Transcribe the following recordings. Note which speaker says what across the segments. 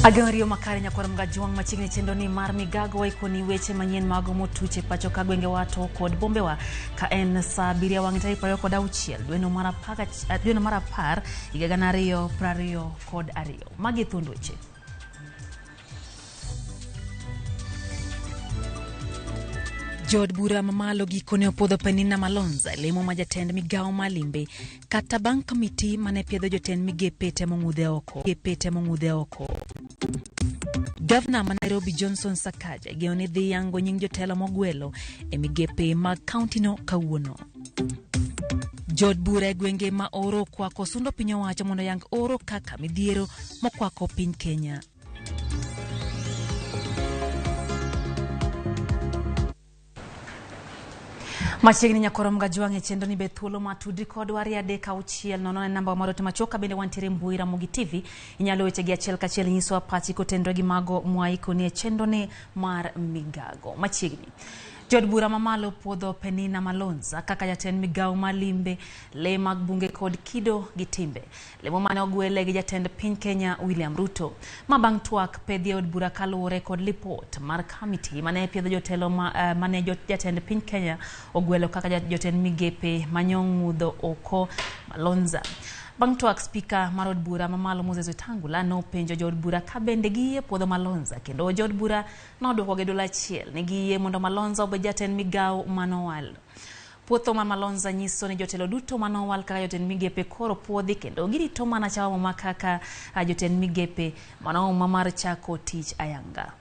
Speaker 1: Ageno riyo makare nyakwar Mgajwang' machiegni chenro ni mar migago waikoni weche manyien mago motuch e pacho ka gwengewa to kod bombewa ka en saa abiriyo wang'e tarik 26 dweno mar 10 higa 2022. Magi thuond weche. Jood bura mamalo gikone opuodho Penina Malonza lemo ma jatend migawo ma limbe kata bang' komiti mane piedho jotend migepe temo ng'udhe oko. Migepe temo ng'udhe oko. Gavana ma Nairobi Johnson Sakaja igeno ni dhi yango nying jotelo mogwelo e migepe mag kauntino kawuono. Jood bura e gwenge ma oro okwako sundo piny owacho mondo oyang oro kaka midhiero mokwako piny Kenya. Machiegni nyakoro Mgajwang' e chenro ni be thuolo ma tudri kodwa ariyo adek auchiel nono e namba mar ote machuok ka bende wantiere mbui Ramogi TV. Inyalo weche gi achiel kachiel nyisowa pachi kotenore gi mago mwaikoni e chenro ni mar migago. Machiegni. Jood bura mamalo puodho Penina Malonza kaka jatend migawo mar limbe, le mag bunge kod kido gi timbe. Lemo mane ogwele gi jatend piny Kenya William Ruto. Ma bang' twak pedhi e od bura kaluwore kod lipot mar kamiti mane piedho jotelo mane jatend piny Kenya ogwelo kaka jotend migepe manyong'udho oko Malonza. Bang' twak spika mar od bura mamalo Moses Wetangula nopenjo jood bura ka bende giyie puodho Malonza kendo jood bura nodwoko gi duol achiel ni giyie mondo Malonza obed jatend migawo manowal. Puotho mar Malonza nyiso ni jotelo duto manowal kaka jotend migepe koro puodhi kendo girito mana chawa muma kaka jotend migepe manouma mar chako tich ayanga.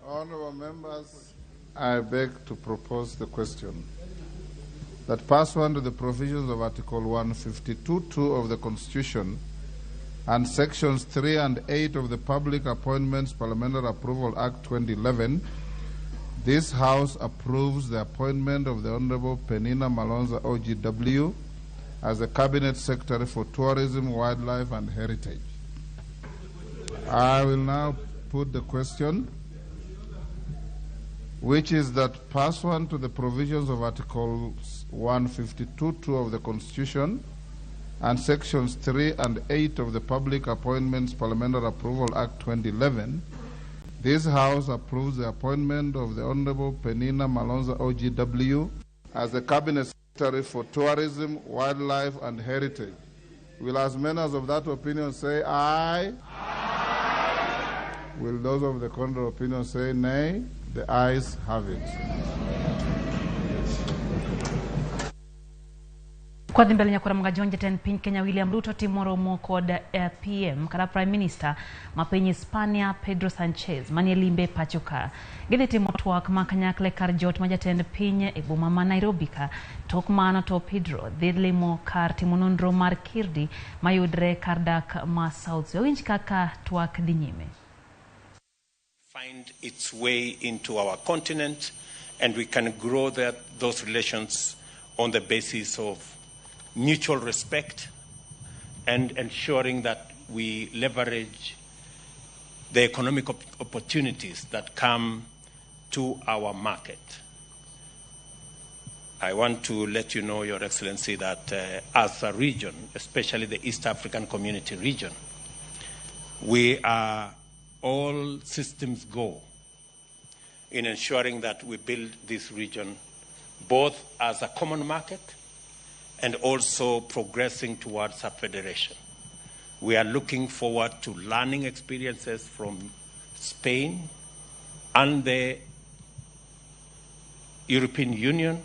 Speaker 2: Honorable members, I beg to propose the question that pursuant to the provisions of Article 152.2 of the Constitution and Sections 3 and 8 of the Public Appointments Parliamentary Approval Act 2011, this House approves the appointment of the Honorable Penina Malonza OGW as the Cabinet Secretary for Tourism, Wildlife and Heritage. I will now put the question, which is that pursuant to the provisions of Article 152.2 of the Constitution and Sections 3 and 8 of the Public Appointments Parliamentary Approval Act 2011, this House approves the appointment of the Honorable Penina Malonza OGW as the Cabinet Secretary for Tourism, Wildlife and Heritage. Will as many as of that opinion say aye? Aye. Will those of the contrary opinion say nay? The ayes have it.
Speaker 1: Kwa dhi mbele nyakwara Mgajwang' jatend piny Kenya William Ruto timo romo kod PM kata Prime Minister ma piny Hispania Pedro Sanchez manie limbe pacho ka. Gidhi timo twak ma kanyakla e kar jot ma jatend piny e boma ma Nairobi ka. Tok mano to Pedro dhi limo kar timo nonro mar Kirdi mayudre kar dak ma South Sea. Wawinj kaka twak dhi nyime.
Speaker 3: Find its way into our continent, and we can grow those relations on the basis of mutual respect and ensuring that we leverage the economic opportunities that come to our market. I want to let you know, Your Excellency, that as a region, especially the East African Community region, we are all systems go in ensuring that we build this region both as a common market and also progressing towards a federation. We are looking forward to learning experiences from Spain and the European Union.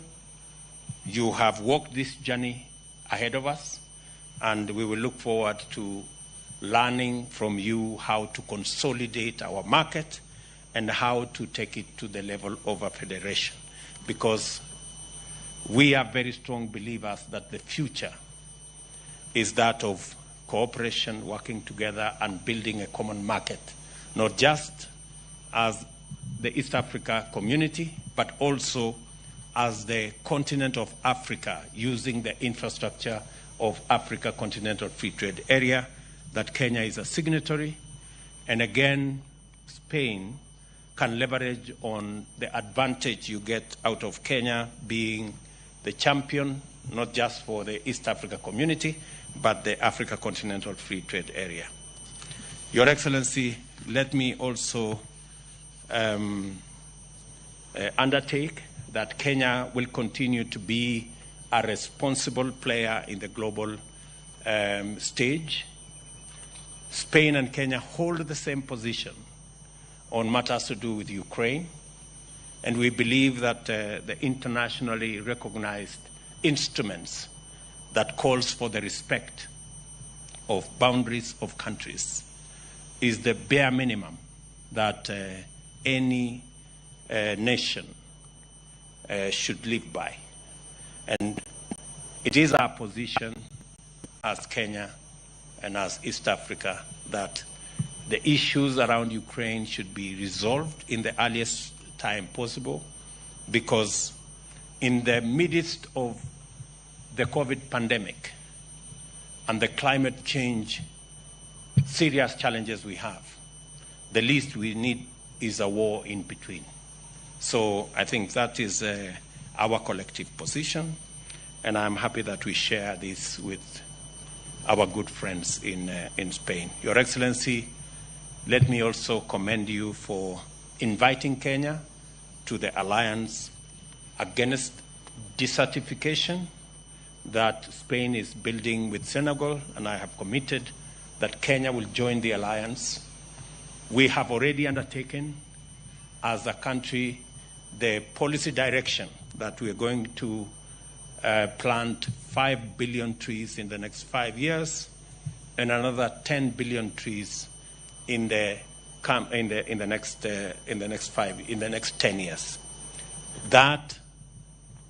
Speaker 3: You have walked this journey ahead of us, and we will look forward to learning from you how to consolidate our market and how to take it to the level of a federation. Because we are very strong believers that the future is that of cooperation, working together, and building a common market, not just as the East Africa community, but also as the continent of Africa, using the infrastructure of Africa Continental Free Trade Area that Kenya is a signatory. And again, Spain can leverage on the advantage you get out of Kenya being the champion, not just for the East Africa community, but the Africa Continental Free Trade Area. Your Excellency, let me also undertake that Kenya will continue to be a responsible player in the global stage. Spain and Kenya hold the same position on matters to do with Ukraine, and we believe that the internationally recognized instruments that calls for the respect of boundaries of countries is the bare minimum that any nation should live by. And it is our position as Kenya and as East Africa that the issues around Ukraine should be resolved in the earliest time possible, because in the midst of the COVID pandemic and the climate change serious challenges we have, the least we need is a war in between. So I think that is our collective position, and I'm happy that we share this with our good friends in Spain. Your Excellency, let me also commend you for inviting Kenya to the alliance against desertification that Spain is building with Senegal, and I have committed that Kenya will join the alliance. We have already undertaken as a country the policy direction that we are going to plant 5 billion trees in the next 5 years and another 10 billion trees in the next 10 years. That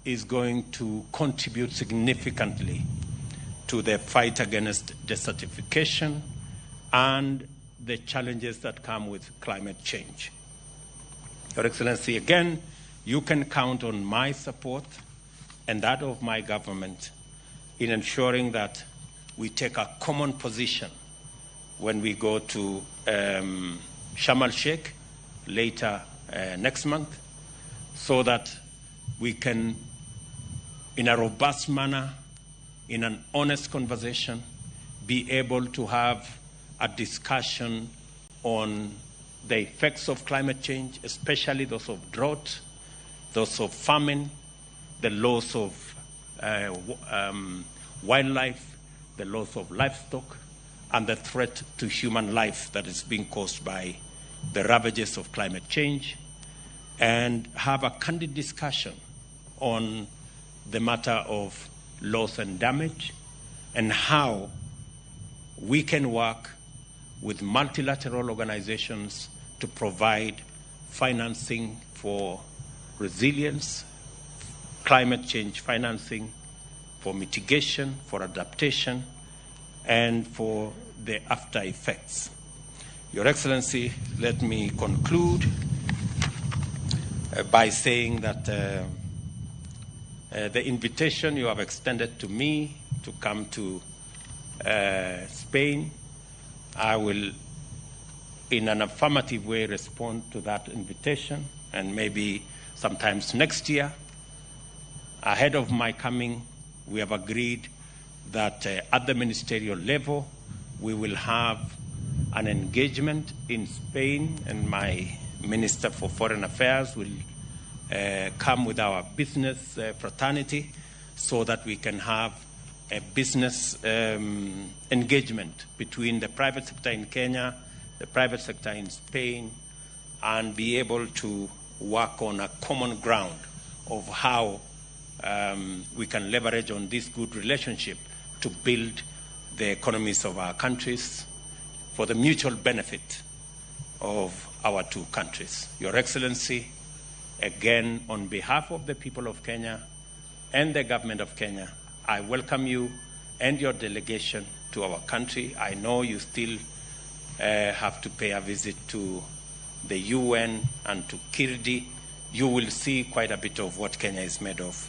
Speaker 3: is going to contribute significantly to the fight against desertification and the challenges that come with climate change. Your Excellency, again, you can count on my support and that of my government in ensuring that we take a common position when we go to Sharm el-Sheikh later next month, so that we can, in a robust manner, in an honest conversation, be able to have a discussion on the effects of climate change, especially those of drought, those of famine, the loss of wildlife, the loss of livestock, and the threat to human life that is being caused by the ravages of climate change, and have a candid discussion on the matter of loss and damage and how we can work with multilateral organizations to provide financing for resilience, climate change financing, for mitigation, for adaptation, and for the after effects. Your Excellency, let me conclude by saying that the invitation you have extended to me to come to Spain, I will, in an affirmative way, respond to that invitation, and maybe sometimes next year, ahead of my coming, we have agreed that at the ministerial level, we will have an engagement in Spain, and my Minister for Foreign Affairs will come with our business fraternity so that we can have a business engagement between the private sector in Kenya, the private sector in Spain, and be able to work on a common ground of how we can leverage on this good relationship to build the economies of our countries for the mutual benefit of our two countries. Your Excellency, again, on behalf of the people of Kenya and the government of Kenya, I welcome you and your delegation to our country. I know you still have to pay a visit to the UN and to Kirdi. You will see quite a bit of what Kenya is made of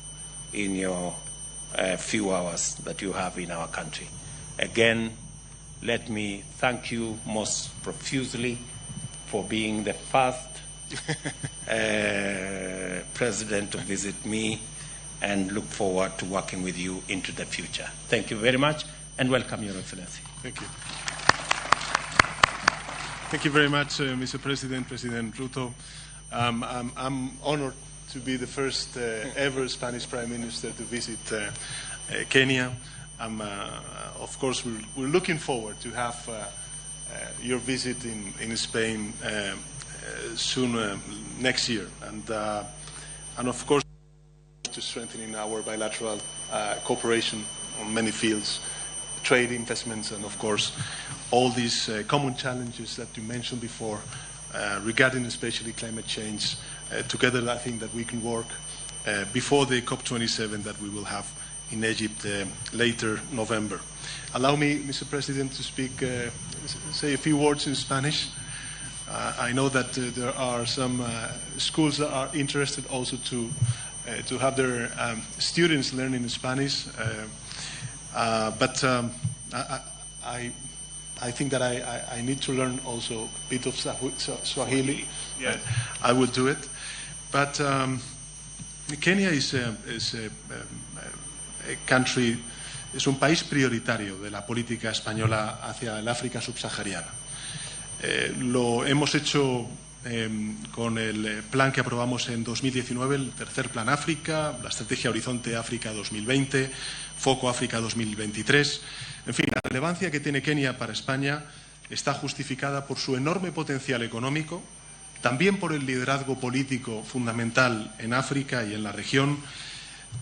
Speaker 3: in your few hours that you have in our country. Again, let me thank you most profusely for being the first president to visit me, and look forward to working with you into the future. Thank you very much, and welcome, Your Excellency.
Speaker 4: Thank you. Thank you very much, Mr. President, President Ruto. I'm honored to be the first ever Spanish Prime Minister to visit Kenya. Of course, we're looking forward to have your visit in Spain soon next year. And of course, to strengthening our bilateral cooperation on many fields, trade, investments, and of course, all these common challenges that you mentioned before regarding especially climate change. Together, I think that we can work before the COP27 that we will have in Egypt later November. Allow me, Mr. President, to speak, say a few words in Spanish. I know that there are some schools that are interested also to have their students learning Spanish, but I think that I need to learn also a bit of Swahili.
Speaker 3: Yes.
Speaker 4: I will do it. But Kenya is a country, es un país prioritario de la política española hacia el África subsahariana. Lo hemos hecho con el plan que aprobamos en 2019, el tercer Plan África, la Estrategia Horizonte África 2020, Foco África 2023. En fin, la relevancia que tiene Kenia para España está justificada por su enorme potencial económico, también por el liderazgo político fundamental en África y en la región,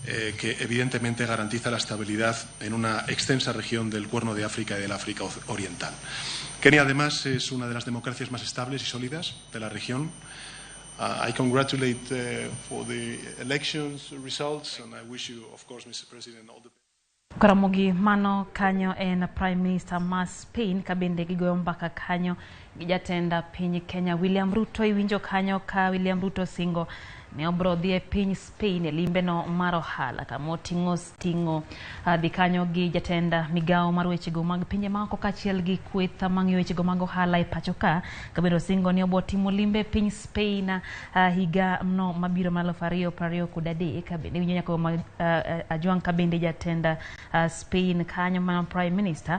Speaker 4: que evidentemente garantiza la estabilidad en una extensa región del Cuerno de África y del África Oriental. Kenia, además, es una de las democracias más estables y sólidas de la región. I congratulate for the elections results, and I wish you, of course, Mr. President, all the best.
Speaker 1: Karamogi mano kanyo en Prime Minister ma Spain kabende gigoyo mbaka kanyo gi jatend piny Kenya William Ruto. Iwinjo kanyo ka William Ruto singo ne obro dhi e piny Spain e limbe no mar ohala kama oting'o ting'o dhi kanyo gi jatend migawo mar wechego mag pinje maoko kaachiel gi kweth mang'iyo wechego mag ohala e pacho ka kabende osingo ni obo timo limbe e piny Spain higa no mabiro mar 2023. Bende iwinjo nyaka Ajwang' kabende jatend Spain kanyo mano Prime Minister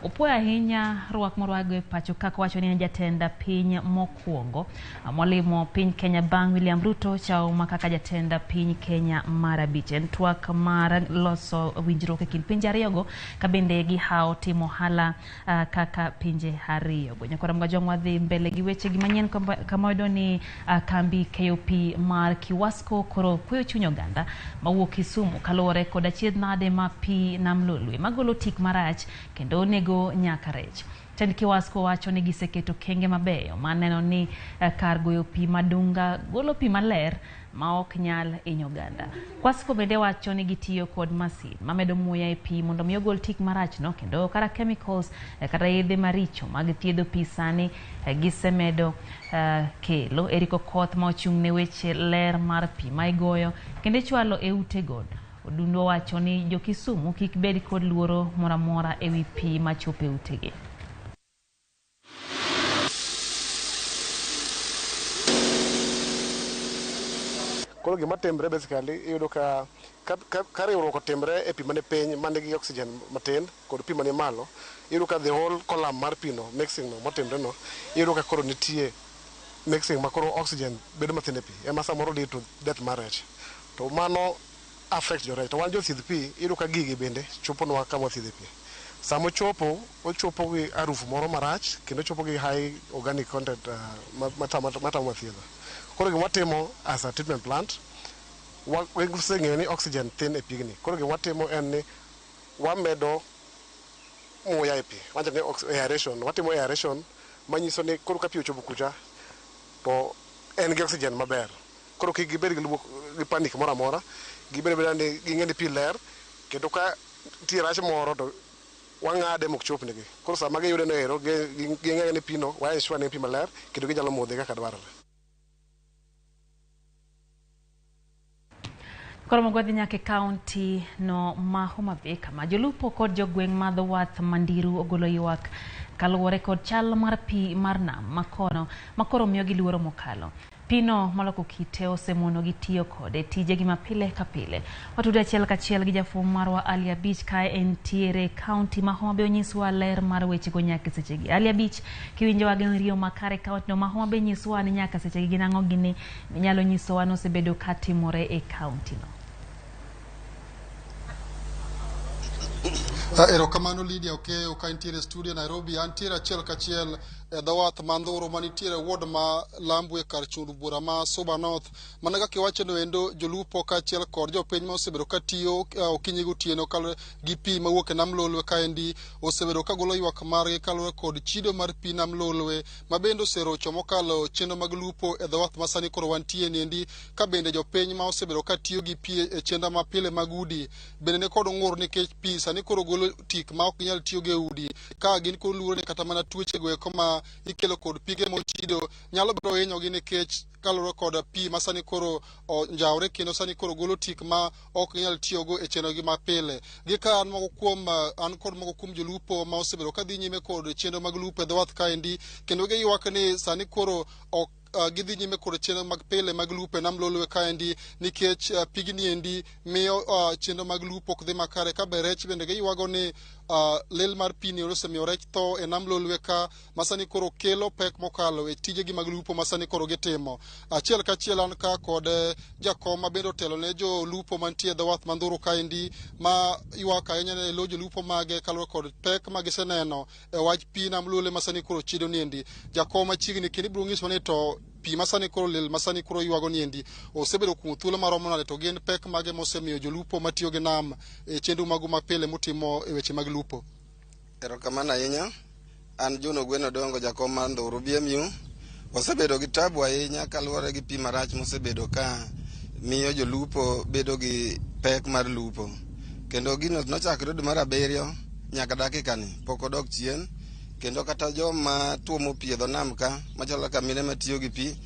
Speaker 1: opuoyo ahinya rwak morwako e pacho ka kowacho ni en jatend piny mokwongo molimo piny Kenya bang' William Ruto chauma kaka jatend piny Kenya mar abich. En twak mar loso winjruok e kind pinje ariyogo kabende gihawo timo ohala kaka pinje ariyogo. Nyakwara Mgajwang' wadhi mbele gi weche gi manyien kama wayudo ni kambi keyo pi mar Kiwasco koro kweyo chuny oganda mawuok Kisumu kaluwore kod achiedh nade ma pi nam Lolwe magolo tik marach kendo onego nyaka rech. Tend Kiwasco wacho ni giseketo kenge mabeyo maneno ni kar goyo pi Madunga golo pi maler ma ok nyal hinyo oganda. Kwasco bende wacho ni gitiyo kod masin mamedo muya e pi mondo mi ogol tik marachno kendo kata chemicals kata yedhe maricho mag thiedho pi sani gisemedo kelo. Eriko Koth ma ochung' ne weche ler mar pi ma igoyo kendo ichwalo e ute go. Odundo wacho ni jo Kisumu kik bed kod luoro moro amora ewi pi machopo e utegi.
Speaker 5: Koro gima timre basically iyudo ka riwruok otimre e pi mane piny manigi oxygen matin kod pi mane malo, iyudo ka the whole column mar pi no mixing no motimre no, iyudo ka koro nitie mixing ma koro oxygen bedo matin e pi ema samoro lead to death mar rech. To mano affect jorech. To wan jothiedh pi, iyudo ka gigi bende choponwa kama wathiedhe pi. Sama ochopo, ochopo gi harufu moro marach kendo ochopo gi high organic content matamo thiedho. Koro gima watimo as a treatment plant, waseng'eyo ni oxygen thin e pigni. Koro gima watimo en ni wamedo muya e pi. Wacho ni aeration, watimo aeration manyiso ni koro ka pi ochopo kucha to en gi oxygen maber. Koro kik gibed gi panic moro amora, gibed abeda ni ging'e ni pi ler, kendo ka nitie rach moro to wang'ade mok chopnegi. Koro sama giyude no ero, ging'eyo ni pino wa ensure ni en pi maler kendo ginyalo modhe kaka dwarore.
Speaker 1: Koro mogwadhi nyaka e kaunti no ma Homa Bay kama jolupo kod jogweng' ma dho wath Mandiru ogolo ywak kaluwore kod chal mar pi mar nam makono makoro miyogi luoro mokalo. Pino moloko kite osemonogi tiyo kode tijegi ma pile ka pile. Watudo achiel kachiel gi jafwambo marwa Ali Abich kae entiere kaunti ma Homa Bay onyiswa ler mar wechego nyaka sechegi. Ali Abich kiwinjowa gi riyo makare kaunti no ma Homa Bay nyiswa ni nyaka sechegi gin ang'o gini minyalo nyisowa ni osebedo katimore e kaunti no.
Speaker 6: Erokamano Lydia Okeyo ka intiere studio Nairobi. Antiere achiel kachiel e dho wath ma Ndhuru manitiere ward ma Lambu e kar chund bura ma Suba North. Mana kaka iwacho no endo, jolupo kaachiel kod jopiny ma osebedo katiyo okinyi gotieno kaluwore gi pi mawuok e nam Lolwe kaendi osebedo kagolo ywak margi kaluwore kod chido mar pi nam Lolwe ma bende oserocho mokalo chenro mag lupo e dho wath ma sani koro wantie niendi, ka bende jopiny ma osebedo katiyo gi pi e chenro mapile mag udi bende ni kod ng'ur nikech pi sani koro golo tik ma ok ginyal tiyogo e udi, ka gin koro luoro ni kata mana tuoche go eko ma ikelo kod pige mochido nyalo biro hinyogi nikech kaluwore kod pi ma sani koro onjawre kendo sani koro golo tik ma ok ginyal tiyogo e chenrogi mapile. Gi ka an moko kuom an kod moko kuom jolupo ma osebedo kadhi nyime kod chenro mag lupo e dho wath kaendi, kendo giywak ni sani koro ok gidhi nyime kod chenro mag pile mag lupo e nam Lolwe kaendi nikech pigni endi miyo chenro mag lupo ok dhi makare. Ka be rech bende giywago ni lil mar pi ni osemiyo rech tho e nam Lolwe ka ma sani koro kelo pek mokalo e tijegi mag lupo ma sani koro gitimo. Achiel kachiel an ka kod jakom ma bende otelo ne jolupo mantie e dho wath ma Ndhuru kaendi ma ywak ahinya e lo jolupo mage kaluwore kod pek ma giseneno e wach pi nam Lolwe ma sani koro chido niendi. Jakom machiegni kendo ibiro nyisowa ni to pi ma sani koro lil ma sani koro ywago niendi osebedo kuom thuolo maromo nade, to gin pek mage mosemiyo jolupo matiyo gi nam e chenro magu mapile mutimo e weche mag lupo?
Speaker 7: Erokamano ahinya. An John Ogweno Odongo, jakom mar Ndhuru BMU. Wasebedo gi tabu ahinya kaluwore gi pi marach mosebedo ka miyo jolupo bedo gi pek mar lupo. Kendo gino nochakore dwe mar abiriyo nyaka dakika ni pok odok chien. Kendo kata joma tuomo pi e dho nam ka machalo kaka mine matiyo gi pi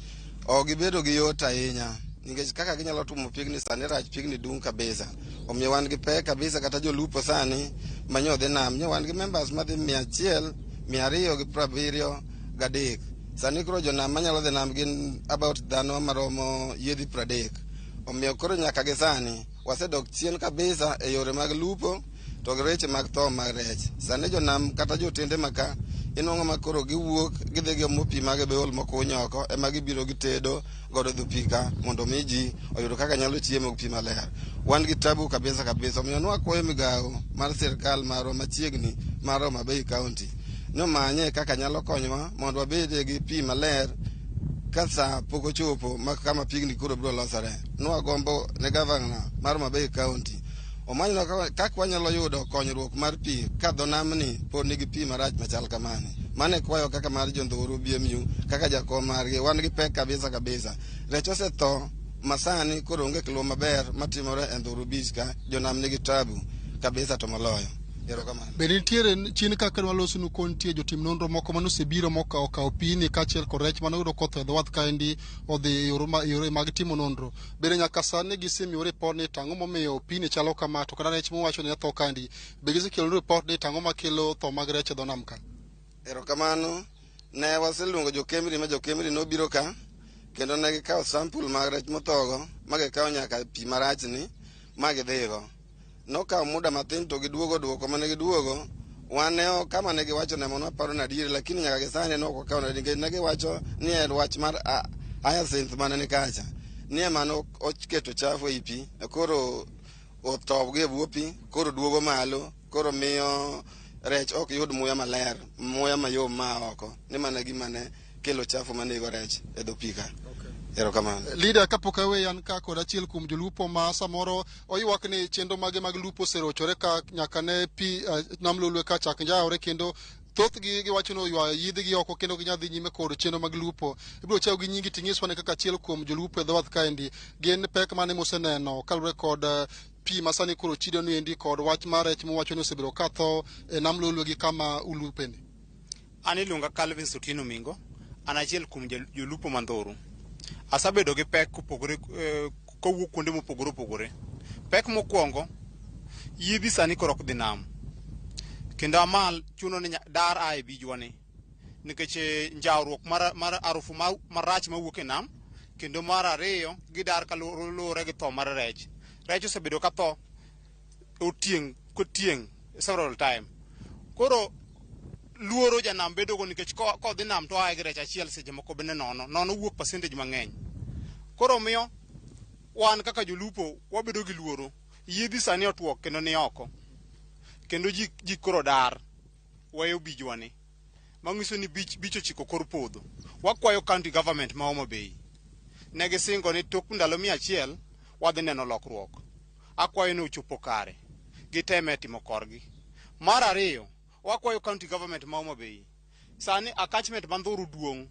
Speaker 7: ok gibedo gi yot ahinya nikech kaka ginyalo tuomo pigni sani rach, pigni dung' kabisa. Omiyo wan gi pek kabisa kata jolupo sani manyo dhi nam nyo wan gi members madhi 100, 273. Sani koro jonam manyalo dhi nam gin about dhano maromo yiedhi 30. Omiyo koro nyaka gi sani wasedok chien kabisa e yore mag lupo to gi weche mag tho mag rech. Sani jonam kata jotende maka inuang'o ma koro giwuok gidhi giomo pi mag beol mokuny oko ema gibiro gitedo godo dho pi ka mondo mi ji oyud kaka nyalo chiemo gi pi maler. Wan gi tabu kabisa kabisa. Omiyo nwakwayo migawo mar sirkal marwa machiegni mar Homa Bay County ni omanye kaka nyalo konyowa mondo wabede gi pi maler ka sa pok ochopo ma kama pigni koro biro losore. Nwagombo ne gavana mar Homa Bay County omanywa kaka wanyalo yudo konyruok mar pi ka dho namni pod nigi pi marach machal kamani. Mano e kwayo kaka mar jo Ndhuru BMU kaka jakom margi. Wan gi pek kabisa kabisa. Rech osetho masani koro onge kilwo maber matimore e Ndhuru Beach ka. Jonam nigi tabu kabisa to moloyo. Erokamano.
Speaker 6: Be nitiere chien kaka walosonu ko nitie jotim nonro moko manosebiro mokawo pini kaachiel kod rech manoyudo kotho e dho wath kaendi odhi e yore mag timo nonro. Bende nyaka sani gisemiyo ripot ni to ang'o momiyo pini chalo kama, to kata rech muwacho ni tho kaendi be gisekelo ripot ni to ang'o makelo tho mag rech e dho nam ka?
Speaker 7: Erokamano. Ne waseluongo jo Kemri ma jo Kemri nobiro ka kendo ne gikawo sample mag rech mothogo ma gikawo nyaka pi marachni ma gidhigo. Nokawo muda mathin to giduogo duoko mane giduogo wan ne kama ne giwacho ne mono waparo ni adieri, lakini nyaka gi sani ne ok wakawo nadi nikech ne giwacho ni en wach mar hyacinth mane ni kacha ni ema ne oketo chafu ei pi koro Otop gi e bwo pi koro duogo malo, koro miyo rech ok yud muya maler, muya mayom maa oko, ni mana gima ne kelo chafu manego rech e dho pi ka. Erokamano.
Speaker 6: Lydia, kapok aweyi, an ka kod achiel kuom jolupo ma samoro oywak ni chenro mage mag lupo oserochore ka nyaka ne pi nam Lolwe ka chak njawore, kendo thothgi giwacho ni oywayo yidhgi oko kendo ginyal dhi nyime kod chenro mag lupo. Ibiro chako gi nyingi ting'iswa ni kaka achiel kuom jolupo e dho wath kaendi, gin pek mane moseneno kaluwore kod pi ma sani koro chido ni endi kod wach mar rech muwacho ni osebedo ka tho e nam Lolwe gi kama ulupeni?
Speaker 8: An iluonga Calvin Otieno Mingo, an achiel kuom jolupo ma Ndhuru. Asebedo gi pek kopogore kowuok kuonde mopogore opogore. Pek mokwongo, yiedhi sani koro ok dhi nam. Kendo amal chuno ni dar a e bijwa ni. Nikech njawruok mar arufu marach mawuok e nam, kendo mar ariyo gidar kaluwore gi tho mar rech. Rech osebedo ka tho otieng' kotieng' several time. Koro luoro janam bedogo nikech kodhi nam to oaye gi rech achiel, seche moko bende nono nono wuok percentage mang'eny. Koro miyo wan kaka jolupo wabedo gi luoro. Yiedhi sani otuo kendo ni oko, kendo ji koro dar weyo bijwa ni, manyiso ni beach ochiko kor podho. Wakwayo county government ma Homa Bay, ne gisingo ni tok ndalo 100 wadhi neno lokruok. Akwayo ni ochopo kare, giteme timo korgi. Mar ariyo, wakwayo county government ma Homa Bay, sani catchment ma Ndhuru duong',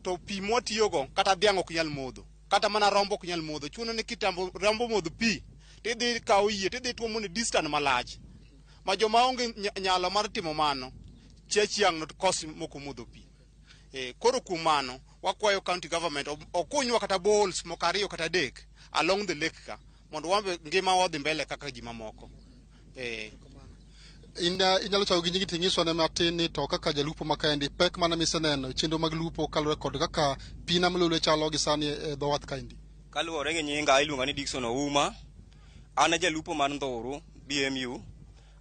Speaker 8: to pi mwatiyogo kata dhiang' ok nyal modho, kata mana rombo ok nyal modho. Chuno ni kitambo rombo modho pi, tidhi kawo yie tidhi tuomo ne distance malach, ma joma onge nyalo mar timo mano chia chiang' no kos moko modho pi. Koro kuom mano wakwayo county government okunywa kata boreholes moko ariyo kata adek along the lake ka, mondo wambe ngima wadhi mbele kaka ji mamoko.
Speaker 6: In inyalo chako gi nyingi ting'iswa ne matin ni to kaka jalupo ma kaendi, pek mane miseneno e chenro mag lupo kaluwore kod kaka pi nam Lolwe chalo gi sani e dho wath kaendi?
Speaker 9: Kaluwore gi nyinga, iluonga ni Dickson Ouma. An e jalupo mar Ndhuru BMU.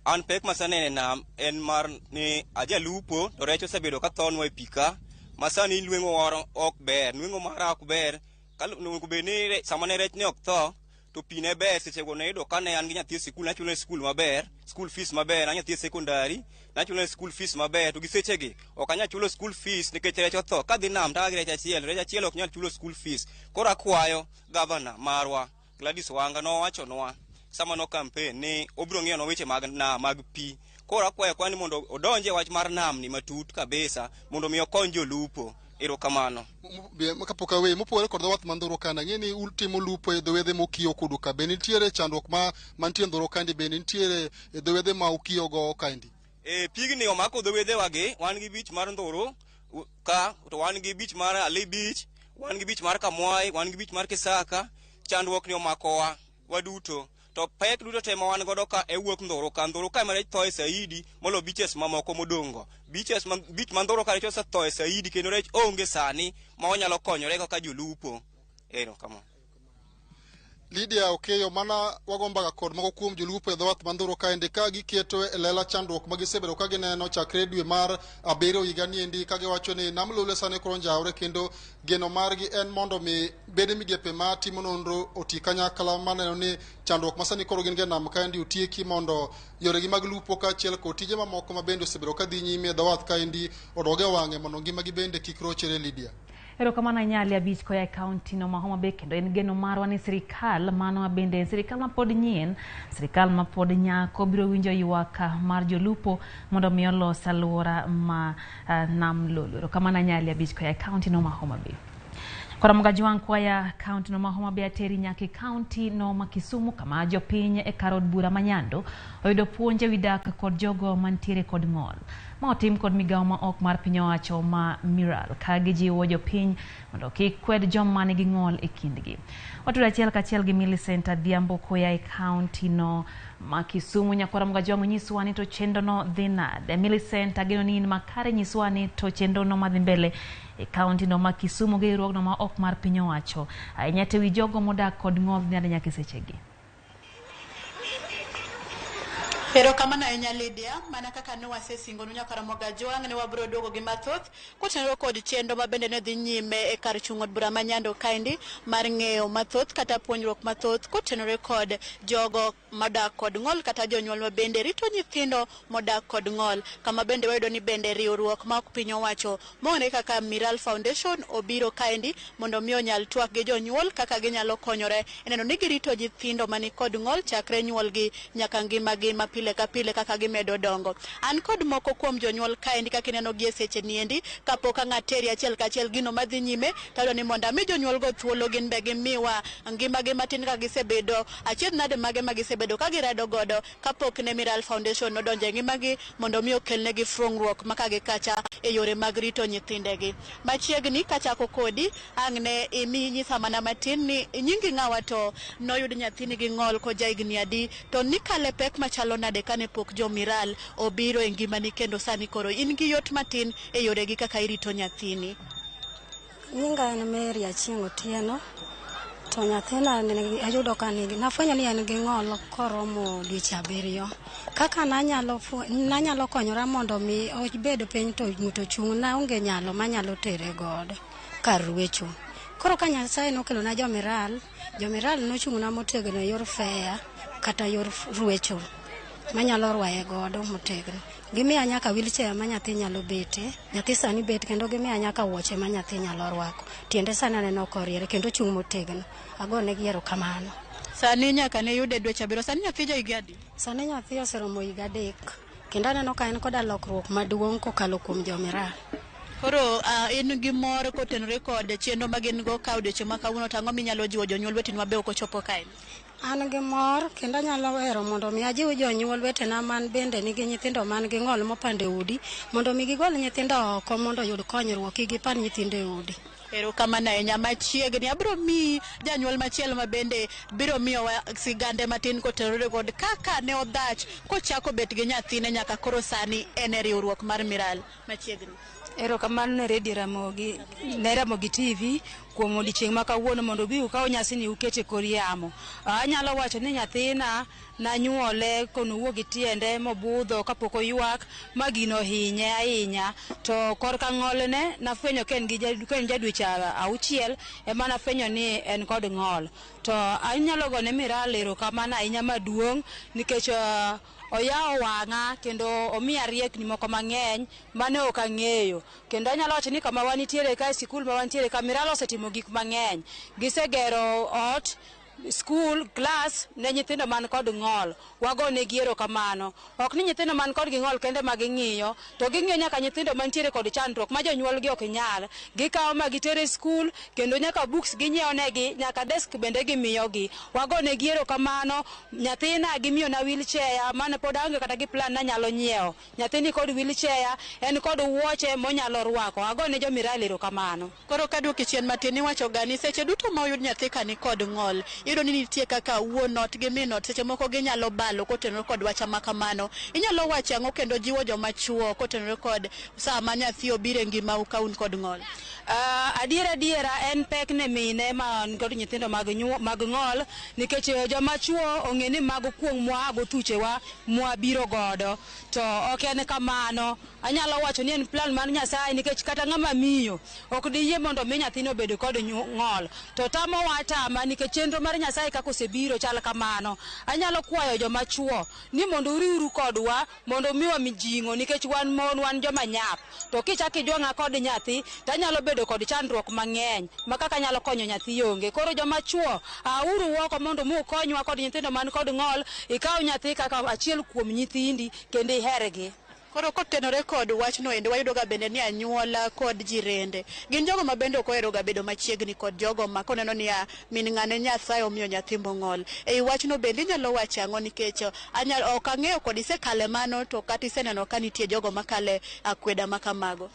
Speaker 9: An pek masaneno e nam en mar ni ajalupo to rech osebedo ka thonwa e pi ka, ma sani nweng'o moro ok ber, nweng'o mara ok ber. Onego bed ni sama ne rech ne ok tho to pi ne ber, sechego ne yudo ka ne an gi nyathi e sikul, nachulo ne sikul maber, school fees maber, an nyathi e secondary, nachulo ne school fees maber, to gi sechegi ok anyal chulo school fees nikech rech otho. Kadhi nam to gi rech achiel, rech achiel ok nyal chulo school fees. Koro akwayo gavana marwa Gladys Wanga, nowachonwa sama no campaign ni obiro ng'iyonwa weche mag nam, mag pi. Koro akwayo akwa ni mondo odonje wach mar nam ni matut kabisa, mondo mi okony jolupo. Erokamano.
Speaker 6: Kapok aweyi, mopogore kod dho wath ma Ndhuru kaendi, ang'e ni utimo lupo e dho wedhe mokiyo kodu ka, be nitiere chandruok ma mantie Ndhuru kaendi, be nitiere e dho wedhe ma ukiyogo kaendi?
Speaker 9: E pigni omako dho wedhewagi, wan gi beach mar Ndhuru ka, to wan gi beach mar Ali Beach, wan gi beach mar Kamwai, wan gi beach mar Kisaka. Chandruok ni omakowa waduto. To pek duto te ma wan godo ka e wuok Ndhuru ka. Ndhuru ka ema rech thoe saidi molo beaches mamoko modong' go. Beaches ma, beach ma Ndhuru ka rech osethoe saidi kendo rech onge sani ma wanyalo konyore kaka jolupo. Erokamano.
Speaker 6: Lydia Okeyo, mana wago mbaka kod moko kuom jolupo e dho wath ma Ndhuru kaendi ka giketo e lela chandruok ma gisebedo ka gineno chakre dwe mar abiriyo higa niendi, ka giwacho ni nam Lolwe sani koro njawre, kendo geno margi en mondo mi bede migepe ma timo nonro oti kanyakla maneno ni chandruok ma sani koro gin go e nam kaendi otieki, mondo yoregi mag lupo kaachiel kod tije mamoko ma bende osebedo ka dhi nyime e dho wath kaendi odog e wang'e, mondo ngimagi bende kik rochere. Lydia.
Speaker 1: Erokamano ahinya, Ali Abich koya e kaunti no ma Homa Bay. Kendo en geno marwa ni sirikal mano bende en sirikal mapod nyien, sirikal mapod nyako, biro winjo ywak mar jolupo mondo mi olos alwora ma nam Lolwe. Erokamano ahinya, Ali Abich koya e kaunti no ma Homa Bay. Koro Mgajwang' kwaya kaunti no ma Homa Bay ateri nyaka e kaunti no ma Kisumu, kama jopiny e kar od bura ma Nyando oyudo puonj ewi dak kod jogo mantiere kod ng'ol, ma otim kod migawo ma ok mar piny owacho ma Miral, ka gijiwo jopiny mondo kik kwed joma nigi ng'ol e kindgi. Watudo achiel kachiel gi Millicent Adhiambo koya e kaunti no ma Kisumu. Nyakwara Mgajwang', nyiswa ni to chenro no dhi nade? Millicent, ageno ni in makare, nyiswa ni to chenro no madhi mbele e kaunti no ma Kisumu gi riwruogno ma ok mar piny owacho ahinya to ewi jogo modak kod ng'ol dhi nade nyaka e sechegi?
Speaker 10: Erokamano ahinya, Lydia. Mana kaka ne wasesingonu, nyakwara Mogajwang', ne wabiro duogo gi mathoth kotenore kod chenro ma bende ne dhi nyime e kar chung' od bura ma Nyando kaendi mar ng'eyo mathoth kata puonjruok mathoth kotenore kod jogo modak kod ng'ol kata jonyuol ma bende rito nyithindo modak kod ng'ol, kama bende wayudo ni bende riwruok ma ok piny owacho mong'ere kaka Miral Foundation obiro kaendi mondo mi onyal twak gi jonyuol kaka ginyalo konyore e neno ni girito nyithindo mani kod ng'ol chakre nyuolgi nyaka ngimagi ma pile ka pile kaka gimedo dongo. An kod moko kuom jonyuol kaendi kaka ineno gi e seche niendi kapok ang'ateri achiel kachiel gino madhi nyime tayudo ni mondo ami jonyuol go thuolo gin be gimiwa ngimagi matin ka gisebedo achiedh nade mage ma gisebedo ka girado godo kapok ne Miral Foundation nodonjo e ngimagi mondo mi okelnegi fuong'ruok ma ka gi kacha e yore mag rito nyithindegi. Machiegni kachako kodi, ang' ne imi nyisa mana matin ni nyingi ng'awa to noyud nyathini gi ng'ol koja higni adi to nikale pek machalo nade kane pok jo Miral obiro e ngimani kendo sani koro in gi yot matin e yoregi kaka irito nyathini.
Speaker 11: Nyinga en Mary Achieng' Otieno. To nyathina ayudo ka nigi, nafwenyo ni en gi ng'ol koromo dweche 7. Kaka nanyalo konyora mondo mi obed piny to ng'ute ochung', naonge nyalo manyalo tere godo kar rwecho. Koro ka Nyasaye nokelona jo Miral nochung'na motegno e yor feya kata yor rwecho manyalo rwaye godo motegno. Gimiya nyaka wheelchair ma nyathi nyalo bete, nyathi sani bet, kendo gimiya nyaka wuoche ma nyathi nyalo rwako. Tiende sani aneno koriere kendo ochung' motegno. Agonegi erokamano.
Speaker 10: Sani nyaka ne yude dweche 7, sani nyathi ja higa adi?
Speaker 11: Sani nyathi oseromo higa 3, kendo aneno ka en koda lokruok maduong' kokalo kuom jo Miral.
Speaker 10: Koro in gi mor kotenore kod chenro ma gin go ka odiochieng' ma kawuono, to ang'o minyalo jiwo jonyuol wetenwa be ok ochopo kae?
Speaker 11: An gi mor kendo anyalo hero mondo mi ajiw jonyuol wetena man bende nigi nyithindo man gi ng'ol mopando e udi mondo mi gigol nyithindo oko mondo oyud konyruok, kik gipand nyithindo e udi.
Speaker 10: Erokamano ahinya. Machiegni abiro miyi janyuol machielo ma bende biro miyowa sigande matin kotenore kod kaka ne odhach kochako bet gi nyathine nyaka koro sani en e riwruok mar Miral. Machiegni.
Speaker 12: Erokamano ne Radio Ramogi, ne Ramogi TV kuom odiochieng' ma kawuono mondo ubi ukaw nyasini uket e kor yamo. Anyalo wacho ni nyathina nanyuole konowuok gi tiende mobudho kapok oywak ma gino ohinye ahinya. To korka ng'olne nafwenyo ka en ja dweche 6 ema nafwenyo ni en kod ng'ol. To anyalo gone Miral erokamano ahinya maduong' nikech oyawo wang'a kendo omiya riekni moko mang'eny mane ok ang'eyo. Kendo anyalo wacho ni kama wanitiere ka e sikul ma wantiere ka, Miral osetimo gik mang'eny. Gisegero ot, skul, klas ne nyithindo man kod ng'ol. Wagonegi erokamano. Ok ni nyithindo man kod gi ng'ol kende ma ging'iyo, to ging'iyo nyaka nyithindo mantiere kod chandruok ma jonyuolgi ok nyal. Gikawo ma gitere skul, kendo nyaka books ginyiewo negi, nyaka desk bende gimiyogi. Wagonegi erokamano. Nyathina gimiyona wheelchair mane pod aonge kata gi plan nanyalo nyiewo. Nyathini kod wheelchair, en kod wuoche monyalo rwako. Agone jo Miral erokamano.
Speaker 10: Koro kaduoki chien matin, iwacho ga ni seche duto ma oyud nyathi ka ni kod ng'ol, iyudo ni nitie kaka wuon ot gi min ot seche moko ginyalo balo kotenore kod wach ma kamano. Inyalo wacho ang'o kendo jiwo joma chuo kotenore kod sama nyathi obiro e ngimau ka un kod ng'ol?
Speaker 12: Adiera en pek ne mine man kod nyithindo mag ng'ol, nikech joma chuo ong'e ni mago kuong' mwaago thuchewa mwabiro godo. To ok en kamano. Anyalo wacho ni en plan mar Nyasaye, nikech kata ng'ama miyo ok diyie mondo mi nyathine obed kod ng'ol. To tamowa atama nikech chenro mar Nyasaye kaka osebiro chal kamano. Anyalo kwayo joma chuo ni mondo uriwru kodwa mondo miwa mijing'o, nikech wan mon wan joma nyap. To kichako ijwang'a kod nyathi to anyalo bedo kod chandruok mang'eny ma kaka anyalo konyo nyathi onge. Koro joma chuo, auru oko mondo mukonywa kod nyithindo man kod ng'ol. Ikaw nyathi kaka achiel kuom nyithindi kendo ihergi.
Speaker 10: Koro kotenore kod wachno endo, wayudo ga bende ni anyuola kod jirende gin jogo ma bende ok ohero ga bedo machiegni kod jogo ma koneno niya min ng'ane Nyasaye omiyo nyathi mong'ol. Ei wachno bende inyalo wacho ang'o, nikech ok ang'eyo kod isekale mano to kata iseneno ka nitie jogo makale akweda ma kamago?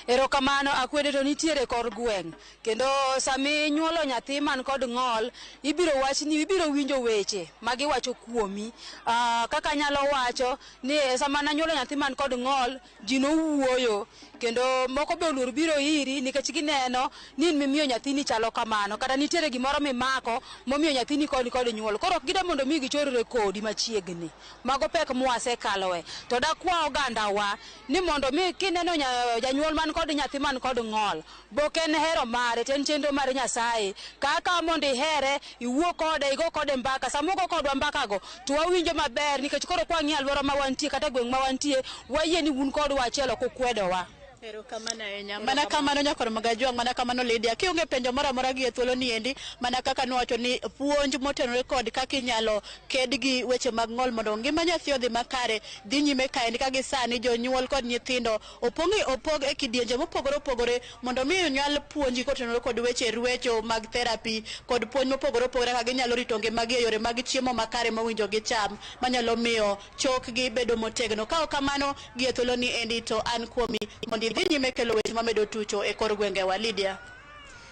Speaker 12: Erokamano. Akwede to nitiere kor gweng', kendo sami nyuolo nyathi man kod ng'ol, ibiro wachni, ibiro winjo weche magiwacho kuomi. Kaka anyalo wacho ni sama nanyuolo nyathi man man kod ng'ol, ji nowuoyo kendo moko be oluor biro iri nikech gineno ni in mimiyo nyathini chalo kamano kata nitiere gimoro mimako momiyo nyathini kod kod nyuol. Koro ok gidwa mondo mi gichorre kodi machiegni. Mago pek mwasekaloe. To dakwa ogandawa ni mondo mi kineno janyuol man kod nyathi man kod ng'ol, bok en hero mare to en chenro mar Nyasaye. Kaka mondo ihere, iwuo kode, igo kode mbaka. Sama ugo kodwa mbakago, to wawinjo maber nikech koro kwang'iyo alwora ma wantie kata gweng' ma wantie, wayie ni un kodwa achiel ok ukwedowa.
Speaker 10: Erokamano ahinya. Mana kamano nyakor Magajwang', mana kamano Lydia. Kionge penjo moro amora gi e thuolo ni endi, mana kaka nuwacho ni puonj motenore kod kaka inyalo ked gi weche mag ng'ol mondo ngima nyathi odhi makare dhi nyime kaendi ka gi sani jonyuol kod nyithindo opog e kidienje mopogore opogore mondo mi onyal puonji kotenore kod weche ruecho mag therapy kod puonj mopogore opogore kaka ginyalo rito ngimagi e yore mag chiemo makare mowinjo gicham manyalo miyo chokgi bedo motegno. Ka ok kamano gi e thuolo ni endi to an kuomi mondo idhi nyime kelo weche mamedo tucho e kor gwengewa. Lydia.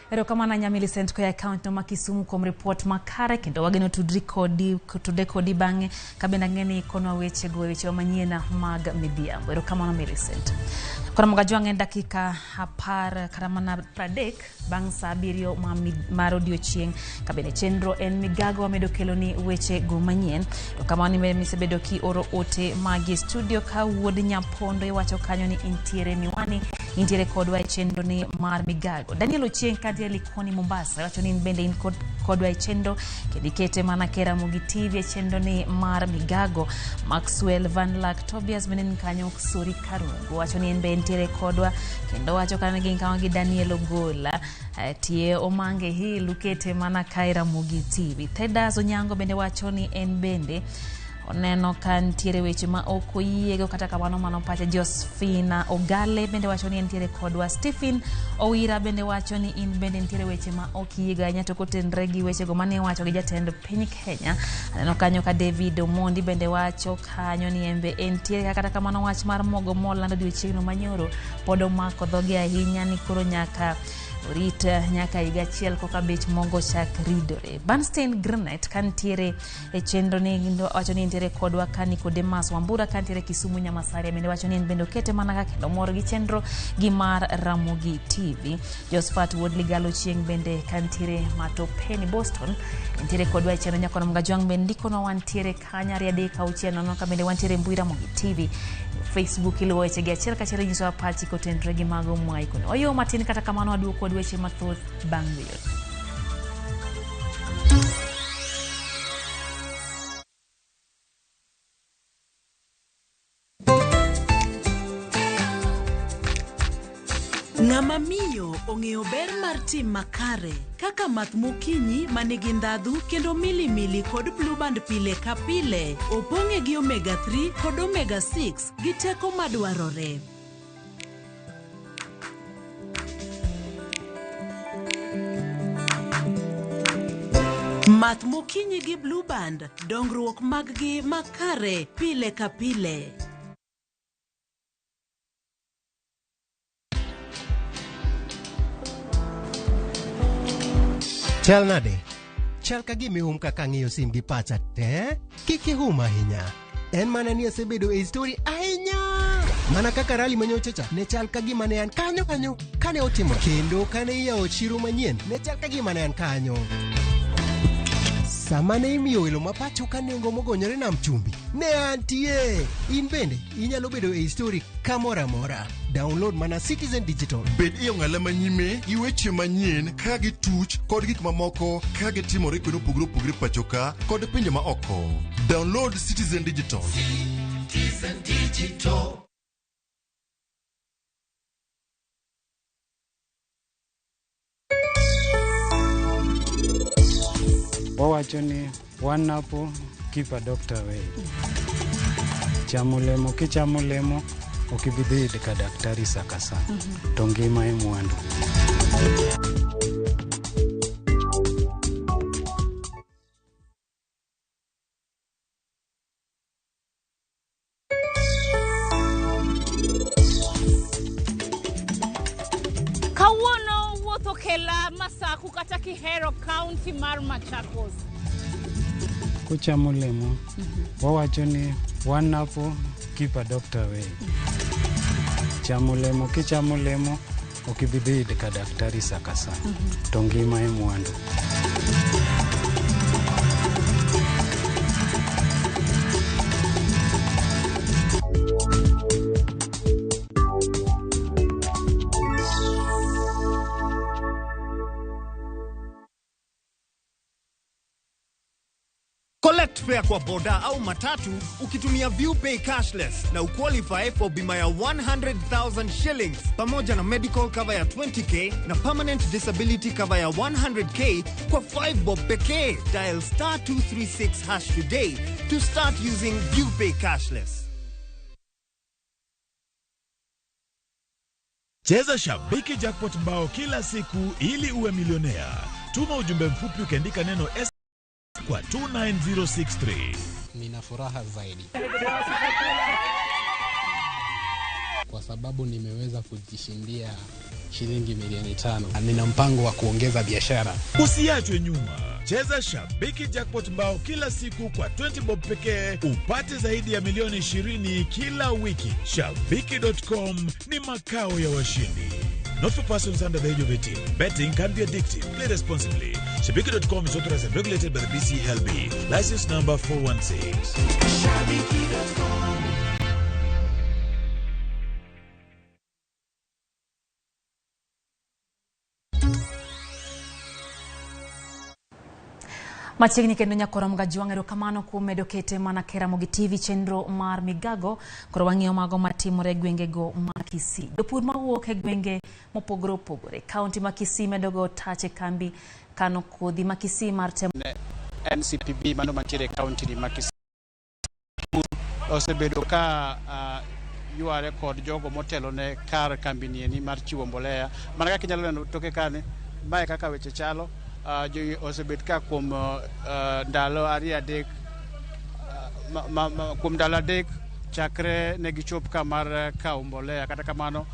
Speaker 1: Erokamano ahinya Millicent koa e kaunti ma Kisumu kuom ripot makare kendo wageno tudre kodi bang'e kabende ang'e ni ikonwa wechego e wechewa manyien mag midhiambo. Erokamano Millicent. Koro Magajwang' en dakika 10 kata mana 30 bang' saa 7 mar odiochieng' kabende chenro en migago wamedo kelo ni weche go manyien. Erokamano ni misebedo kioro ote magi e studio ka wuod Nyapondo iwacho kanyo ni intiere miwani, intiere kodwa e chenro ni mar migago. Daniel Ochieng' kantiere Likoni Mombasa wacho ni in bende in kodwa e chenro kendo ikete mana ke Ramogi TV e chenro ni mar migago. Maxwell Van Lack Tobias bende ni kanyo Sori Karungu wacho ni en be entiere kodwa kendo wacho kanyo gin kama gi Daniel Ogola tie Omange Hill ukete mana ka e Ramogi TV. Thedas Onyango bende wacho ni en bende oneno ka nitiere weche ma ok oyiego kata kamano mano pache. Josephina Ogale bende wacho ni entiere kodwa. Stephen Owira bende wacho ni in bende nitiere weche ma ok iyiego ahinya to kotenre gi wechego mane iwacho gi jatend piny Kenya. Aneno kanyo ka David Omondi bende wacho kanyo ni en be entiere kata kamano wach mar mogo moland odiochieng'no manyoro pod omako dhoge ahinya ni koro nyaka orit nyaka higa achiel koka bech mogo chak ridore. Bernstein Grinet kantiere e chenro ni wacho ni nitiere kodwa ka Nicodemus Wambura kantiere Kisumu Nyamasaria bende wacho ni en bende okete mana ka kendo mor gi chenro gi mar Ramogi TV. Josephat Wuod Ligalo Chieng' bende kantiere Matopeni Boston nitiere kodwa e chenro. Nyakono Mgajwang' bende ndikonwa wantiere kanyo 2 3 6 0 ka bende wantiere mbui Ramogi TV Facebook iluwo weche gi achiel kachiel inyisowa pachi kotenore gi mago mwaikoni. Oyo matin kata kamano waduogo kod weche mathoth bang' weyo.
Speaker 13: Ng'ama miyo ong'eyo ber mar tim makare kaka math mokinyi manigi ndhadhu kendo milimili kod Blue Band pile ka pile opong'e gi omega 3 kod omega 6 gi teko madwarore. Math mokinyi gi Blue Band, dongruok maggi makare pile ka pile.
Speaker 14: Chal nade? Chal ka gima ihum kaka ang'iyo sim gi pacha te. Kik ihum ahinya. En mana ni asebedo e story ahinya. Mana kaka rali manyocha cha ne chal ka gima ne an kanyo kanyo kane otimo. Kendo kane iyawo chiro manyien ne chal ka gima ne an kanyo. Sama ne imiyo welo ma pacho ka nengo mogonyore nam chumbi, ne antie. In bende inyalo bedo e story kamoro amora. Download mana Citizen Digital.
Speaker 15: Bed e ong'ala manyime gi weche manyien ka gituch kod gik mamoko ka gitimore kuonde mopogore opogore pacho ka kod pinje ma oko. Download Citizen Digital.
Speaker 16: Citizen Digital.
Speaker 17: Wawacho ni one apple keep a doctor away. Chamo lemo kichamo lemo ok ibi dhi ka daktari sa ka sa. To ngima e mwandu.
Speaker 18: Kawuono wuoth okela Masaku kata kihero kaunti mar Machakos.
Speaker 17: Kuchamo lemo wawacho ni one apple Keep a doctor away. Chamo olemo kichamo olemo ok ibi dhi ka daktari sa ka sa. To ngima e mwandu.
Speaker 19: Collect fare kwa boda au matatu ukitumia ViewPay cashless na uqualify for bima ya 100,000 shillings pamoja na medical cover ya 20k na permanent disability cover ya 100k kwa 5 bob pekee. Dial star 236 hash today to start using ViewPay cashless.
Speaker 20: Cheza Shabiki Jackpot mbao kila siku ili uwe milionea. Tuma ujumbe mfupi ukiandika neno S kwa 29063.
Speaker 21: Nina furaha zaidi kwa sababu nimeweza kujishindia shilingi milioni 5. Nina mpango wa kuongeza biashara.
Speaker 20: Usiachwe nyuma. Cheza Shabiki Jackpot mbao kila siku kwa 20 bob pekee upate zaidi ya milioni 20 kila wiki. Shabiki.com ni makao ya washindi. Not for persons under the age of 18. Betting can be addictive. Play responsibly. Shabiki.com is authorized and regulated by the BCLB. License number 416.
Speaker 16: Shabiki.com.
Speaker 1: Machiegni kendo nyakoro Mgajuang' erokamano kuom medo kete mana ke Ramogi TV chenro mar Migago koro wang'iyo mago matimore e gwengego ma Kisii. Jopur mawuok e gwenge mopogore opogore kaunti ma Kisii medo go tache kambi kano kodhi ma Kisii mar temo
Speaker 22: NCPB mano mantiere e kaunti ni ma Kisii osebedo ka yware kod jogo motelo ne kar kambi ni mar chiwo mbolea. Mana kaka inyalo neno toke kani, mae kaka weche chalo. Jogi osebet ka kuom ndalo ariyo adek kuom ndalo adek chakre ne gichop ka mar kawo mbolea. Kata kamano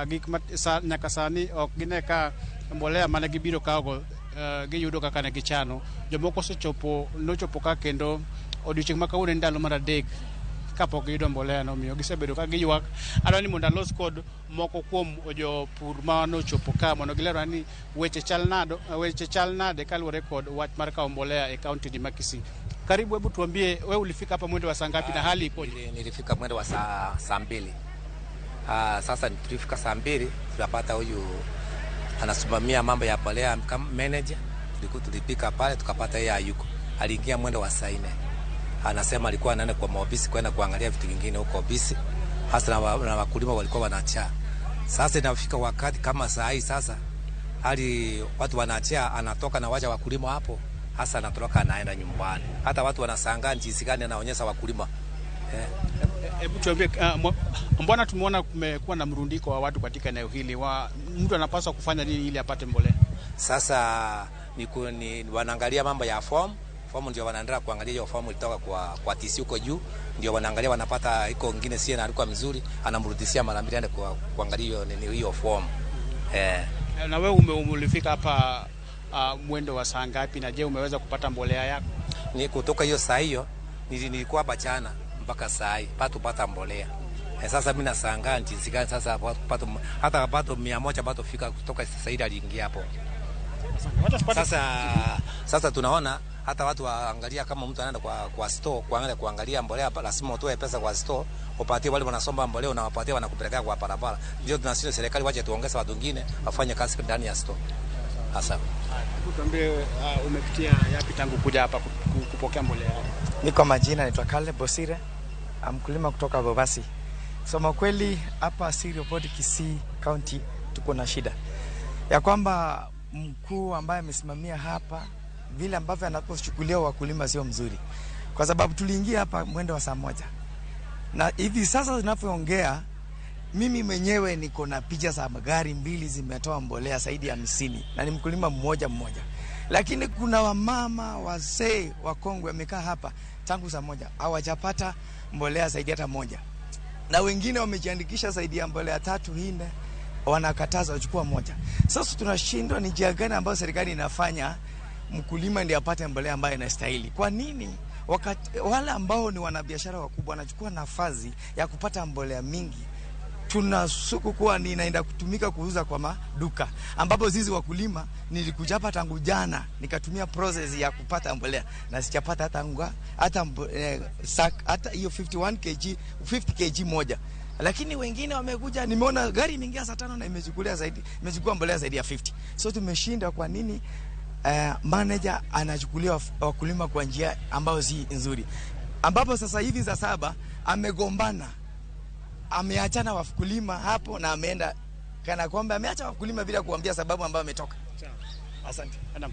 Speaker 22: gik ma nyaka sani ok gine ka mbolea mane gibiro kawogo giyudo kaka ne gichano. Jomoko osechopo nochopo ka kendo odiochieng' ma kawuono en ndalo mar adek kapok giyudo mbolea no, omiyo gisebedo ka giywak. Adwa ni mondo alos kod moko kuom jopur ma nochopo ka mondo gilerwa ni weche chal nade kaluwore kod wach mar kawo mbolea e kaunti ni ma Kisii. Karibu, hebu tuambie wewe ulifika hapa mwendo wa saa ngapi na hali ikoje?
Speaker 23: Nilifika mwendo wa saa 2. Sasa tulifika saa 2 tulipata huyu anasimamia mambo ya mbolea kama manager. Tulipika pale tukapata yeye hayuko. Aliingia mwendo wa saa 4. Anasema alikuwa anaenda kwa maofisi kwenda kuangalia vitu vingine huko ofisi, hasa na wakulima walikuwa wanachaa. Sasa inafika wakati kama saa hii sasa hali watu wanachaa, anatoka na wacha wakulima hapo, hasa anatoroka anaenda nyumbani. Hata watu wanashangaa jinsi gani anaonyesha wakulima.
Speaker 22: Hebu tuambie, mbona tumeona kumekuwa na mrundiko wa watu katika eneo hili? Mtu anapaswa kufanya nini ili apate mbolea?
Speaker 23: Sasa ni wanaangalia mambo ya form. Fomu ndio wanaendelea kuangalia hiyo fomu ilitoka kwa TC huko juu, ndio wanaangalia wanapata iko ngine sie na alikuwa mzuri, anamrudishia mara mbili aende kuangalia hiyo nini hiyo fomu.
Speaker 22: Na wewe ulifika hapa mwendo wa saa ngapi na je umeweza kupata mbolea yako?
Speaker 23: Ni kutoka hiyo saa hiyo nilikuwa bachana mpaka saa hii pata mbolea. Sasa mimi nashangaa jinsi gani sasa pato hata pato 100 pato fika kutoka sasa ile aliingia hapo. Sasa tunaona hata watu waangalia kama mtu anaenda kwa store kuangalia mbolea, lazima utoe pesa kwa store upatie wale wanasomba mbolea, unawapatia wanakupelekea kwa barabara. Ndio tunasema serikali wache tuongeze watu wengine wafanye kazi ndani ya store. Hasa
Speaker 22: tuambie, umepitia yapi tangu kuja hapa kupokea mbolea?
Speaker 24: Ni kwa majina naitwa Caleb Bosire, mkulima kutoka Bobasi. Sema kweli hapa Sirio Port Kisii County tuko na shida ya kwamba mkuu ambaye amesimamia hapa vile ambavyo anapochukulia wakulima sio mzuri, kwa sababu tuliingia hapa mwendo wa saa 1 na hivi sasa tunapoongea mimi mwenyewe niko na picha za magari 2 zimetoa mbolea zaidi ya 50 na ni mkulima mmoja. Lakini kuna wamama wazee wakongwe wamekaa hapa tangu saa 1 hawajapata mbolea zaidi hata moja, na wengine wamejiandikisha zaidi ya mbolea 3 4 wanakataza wachukua moja. Sasa tunashindwa ni njia gani ambayo serikali inafanya mkulima ndiye apate mbolea ambayo inastahili. Kwa nini Wakati wale ambao ni wanabiashara wakubwa wanachukua nafasi ya kupata mbolea mingi, tunasuku kuwa ni inaenda kutumika kuuza kwa maduka, ambapo sisi wakulima nilikuja hapa tangu jana nikatumia process ya kupata mbolea na sijapata hata unga, hata hata hiyo 51 kg 50 kg moja. Lakini wengine wamekuja, nimeona gari imeingia saa 5 na imechukulia zaidi, imechukua mbolea zaidi ya 50. So tumeshinda. Kwa nini manager anachukulia wakulima kwa njia ambayo si nzuri, ambapo sasa hivi saa 7 amegombana, ameachana wakulima hapo na ameenda kana kwamba ameacha wakulima bila kuambia sababu ambayo ametoka. Asante.
Speaker 22: Naam.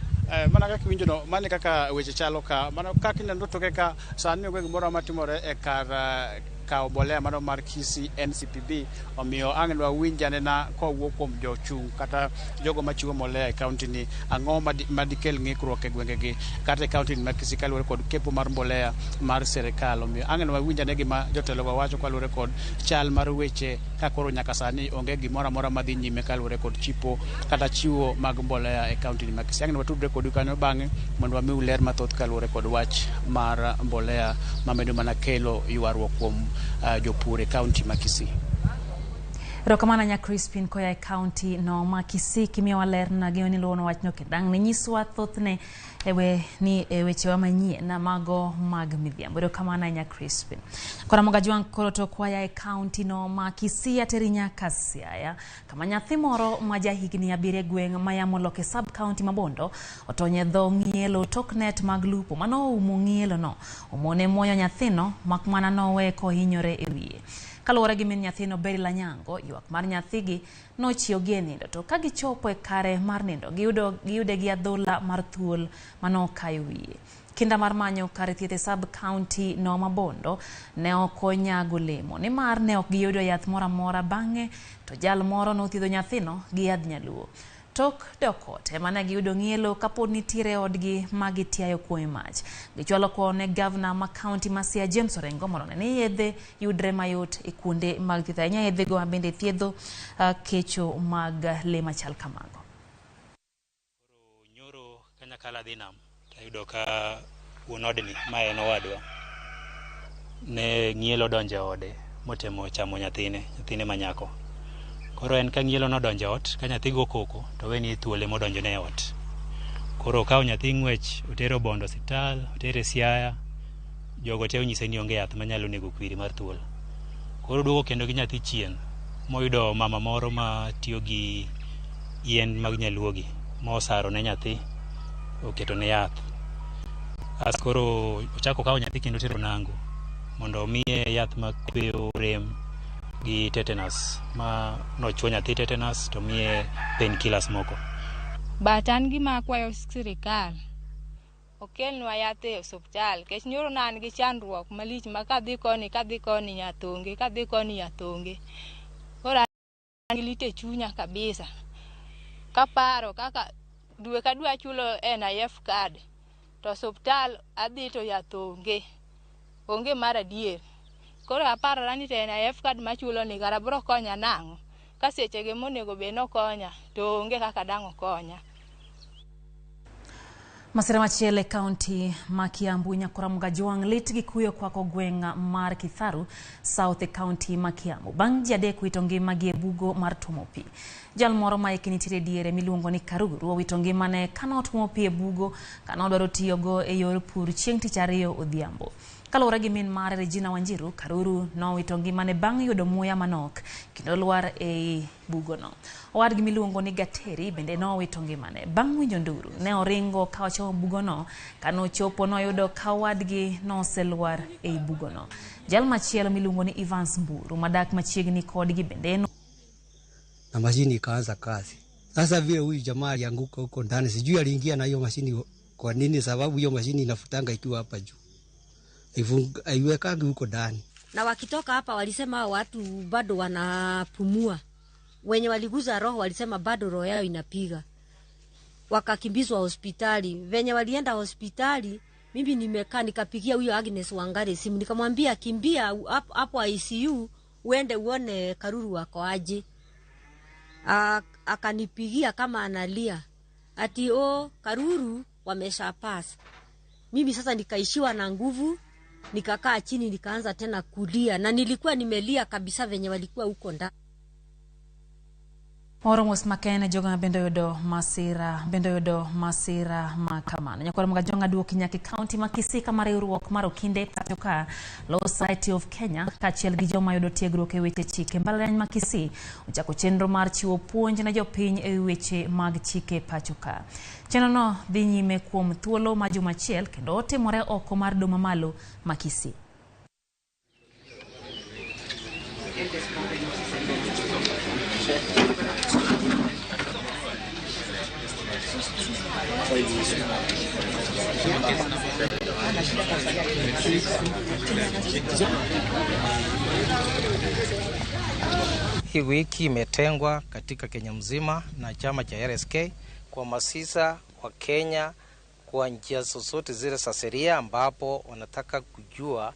Speaker 22: Mana kaka winjo no, mane kaka weche chalo ka, mano kaka ineno toke ka sani onge gimoro matimore e kar kawo mbolea mano mar Kisii NCPB, omiyo ang' wawinj anena kowuok kuom jochung' kata jogo machiwo mbolea e kaunti ni, ang'o madikel ng'ikruok e gwengegi kata e kaunti ni mar Kisii kaluwore kod kepo mar mbolea mar sirikal. Omiyo ang' wawinj ane gima jotelogo wacho kaluwore kod chal mar weche ka koro nyaka sani onge gimoro amora madhi nyime kaluwore kod chipo kata chiwo mag mbolea e kaunti ni mar Kisii. Ang' watudre kodu kanyo bang'e mondo wamiu ler mathoth kaluwore kod wach mar mbolea mamedo mana kelo ywaruok kuom jopur e kaunti ma Kisii.
Speaker 1: Erokamano nya Crispin koya e kaunti no ma Kisii kimiyowa ler na gima niluwono wachno kendo ang' ne nyiswa thothne ewe ni e wechewa manyien na mago mag midhiambo. Erokamano nya Crispin. Kora Mogajwang' koro to kwaya e kaunti no ma Kisii ateri nyaka Siaya kama nyathi moro ma jahigni 7 e gweng' ma yamo loke sub county ma Bondo otonye dho ng'ielo tok net mag lupo mano oumo ng'ielo no omone muoyo nyathino mak mana nowe kohinyore e wiye. Kaluwore gi min nyathino Beryl Anyango, ywak mar nyathigi nochiewogi e nindo to ka gichopo e kare mar nindo giyude gi adhola mar thuol manokayo wiye. Kinda mar manyo kar thieth e sub county no ma Bondo ne ok onyago lemo nimar ne ok giyudo yath moro amora. Bang'e to jal moro nothiedho nyathino gi yadh nyaluo. Tok dok ot ema ne giyudo ng'ielo kapod nitiere odgi ma gitiayo kuome mach. Gichwalo kwayo ne gavana ma kaunti ma Siaya James Orengo mondo one ni yedhe yudre mayot e kuonde mag thieth, ahinya yedhego bende thiedho kecho mag le machal kamago.
Speaker 2: Nyoro kanyakala dhi nam tayudo ka wuon odni ma en owadwa ne ng'ielo donjo e ode motemo chamo nyathine manyako. Koro en ka ng'ielo nodonjo e ot, ka nyathi go koko to weni thuole modonjone e ot. Koro okawo nyathi ng'wech otero Bondo osiptal, otere Siaya, jogo te onyise ni onge yath manyalo nego kwiri mar thuol. Koro oduogo kendo gi nyathi chien moyudo mama moro ma tiyo gi yien mag nyaluogi mosaro ne nyathi oketo ne yath. As koro ochako okawo nyathi kendo otero Nango mondo omiye yath makweyo rem gi tetanus, ma nochuo nyathi tetanus to miye painkillers moko.
Speaker 3: But an gima akwayo sirikal okelnwa yath e osiptal nikech nyoro ne an gi chandruok malich ma kadhi koni yath onge, kadhi koni yath onge. Koro an gi lit e chunya kabisa kaparo kaka dwe ka dwe achulo NHIF card to osiptal adhi to yath onge, onge mar adier. Koro aparora ni to NHIF card machulo ni kara biro konya nang'o ka sechege monego bed ni okonya to onge kaka dang' okonya.
Speaker 1: Masira machielo e kaunti ma Kiambu Nyakora Mogajwang' lit gi kuyo kwako gweng' mar Kitharu South e kaunti ma Kiambu bang' ji 3 wito ngimagi e bugo mar tuomo pi. Jal moro ma hike nitiere diere miluongo ni Karuru owito ngimane kanotuomo pi e bugo kanodwaro tiyogo e yor pur chieng' tich ariyo odhiambo. Kaluwore gi min mare Regina Wanjiru, Karuru nowito ngimane bang' yudo muya manok kendo lwar ei bugono. Owadgi miluongo ni Gateri bende nowito ngimane bang' winjo nduru. Ne oringo ka ochomo bugono, kanochopo noyudo ka owadgi noselwar ei bugono. Jal machielo miluongo ni Evans Mburu madak machiegni kodgi bende
Speaker 4: na mashini ikaanza kazi. Sasa vile huyu jamaa alianguka huko ndani, sijui aliingia na hiyo mashini kwa nini, sababu hiyo mashini inafutanga ikiwa hapa juu, haiwekangi huko ndani.
Speaker 5: Na wakitoka hapa walisema watu bado wanapumua, wenye waliguza roho walisema bado roho yao inapiga. Wakakimbizwa hospitali. Venye walienda hospitali, mimi nimekaa nikapigia huyo Agnes Wangari simu, nikamwambia kimbia hapo ICU uende uone Karuru wako aje. Akanipigia kama analia ati oh, Karuru wamesha pass. Mimi sasa nikaishiwa na nguvu, nikakaa chini, nikaanza tena kulia, na nilikuwa nimelia kabisa venye walikuwa huko ndani.
Speaker 1: Moro mos makene jogo ma bende oyudo masira bende oyudo masira ma kamano. Nyakwar Mgajwang' duoki nyaka e kaunti ma Kisii kama riwruok mar okinde pacho ka Law Society of Kenya kaachiel gi joma yudo tiegruok e weche chike mbalariany ma Kisii ochako chenro mar chiwo puonj ne jopiny e weche mag chike pacho ka. Chenrono dhi nyime kuom thuolo ma juma achiel kendo otimore oko mar doma malo ma Kisii.
Speaker 6: Hii wiki imetengwa katika Kenya mzima na chama cha RSK kuhamasisha Wakenya kwa njia zozote zile za sheria ambapo wanataka kujua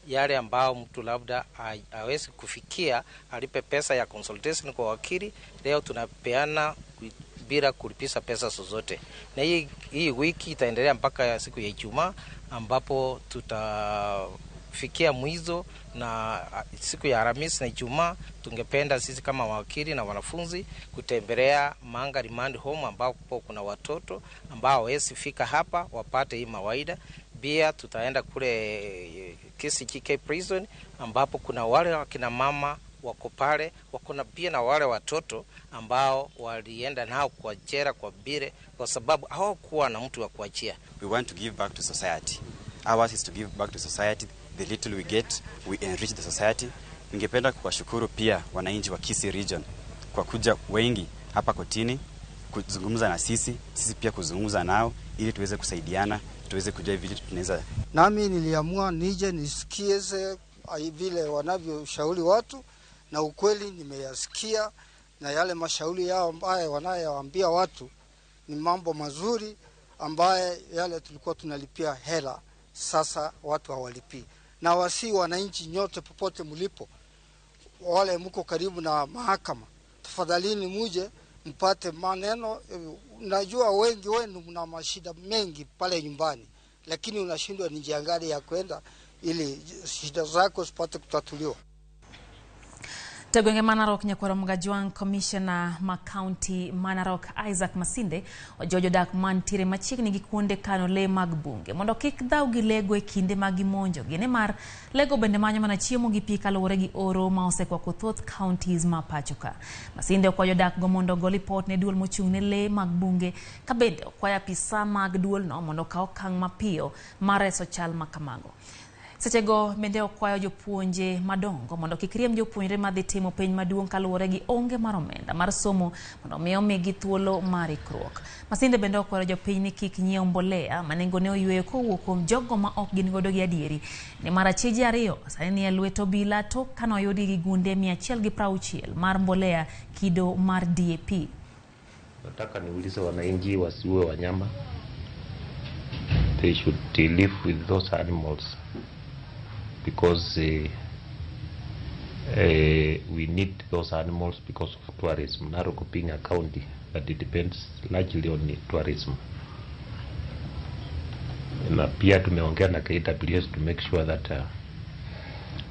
Speaker 6: yale ambao mtu labda hawezi kufikia, alipe pesa ya consultation kwa wakili. Leo tunapeana bila kulipisha pesa zozote, na hii wiki itaendelea mpaka siku ya Ijumaa ambapo tutafikia mwizo, na siku ya Alhamisi na Ijumaa tungependa sisi kama wakili na wanafunzi kutembelea Manga Remand Home ambapo kuna watoto ambao hawezi fika hapa wapate hii mawaida. Pia tutaenda kule KCGK Prison ambapo kuna wale wakina mama wako pale, wako na pia na wale watoto ambao walienda nao kwa jela kwa bure kwa sababu hawakuwa na mtu wa kuachia.
Speaker 7: We want to give back to society. Ours is to give back to society. The little we get, we enrich the society. Ningependa kuwashukuru pia wananchi wa Kisii region kwa kuja wengi hapa kotini kuzungumza na sisi, sisi pia kuzungumza nao ili tuweze kusaidiana, tuweze kujua vile tunaweza.
Speaker 8: Nami niliamua nije nisikize vile wanavyoshauri watu, na ukweli nimeyasikia, na yale mashauri yao ambaye wanayoambia watu ni mambo mazuri ambaye yale tulikuwa tunalipia hela, sasa watu hawalipii. Na wasi wananchi nyote popote mlipo, wale mko karibu na mahakama, tafadhalini muje mpate maneno. Najua wengi wenu mna mashida mengi pale nyumbani, lakini unashindwa ni njia gani ya kwenda ili shida zako zipate kutatuliwa.
Speaker 1: Gwenge ma Narok nyakwar Mgajwang' Commissioner ma County ma Narok Isaac Masinde ojiwo jodak mantiere machiegni gi kuonde kano lee mag bunge mondo kik dhaw gi lego e kinde ma gimonjogi, nimar lego bende manyo mana chiemo gi pi kaluwore gi oro ma osekwako thoth counties ma pacho ka. Masinde okwayo jodak go mondo ogo lipot ne duol mochung' ne lee mag bunge, ka bende okwayo apisa mag duolno mondo okaw okang' mapiyo mar reso chal ma kamago. Sechego bende okwayo jopuonje madongo mondo kik riemb jopuonjre madhi timo penj maduong' kaluwore gi onge mar omenda mar somo mondo omi omigi thuolo mar ikruok. Masinde bende okwero jopiny ni kik nyiew mbolea ma nengone oyweyo kowuok kuom jogo ma ok gin godo gi adieri, nimar achije ariyo sani ni e lwet obila tok kanoyudgi gi gunde 160 mar mbolea kido mar DAP.
Speaker 9: Nataka niulize wananchi wasiue wanyama. They should live with those animals because we need those animals because of tourism. Narok being a county that it depends largely on tourism. Na pia tumeongea na KWS to make sure that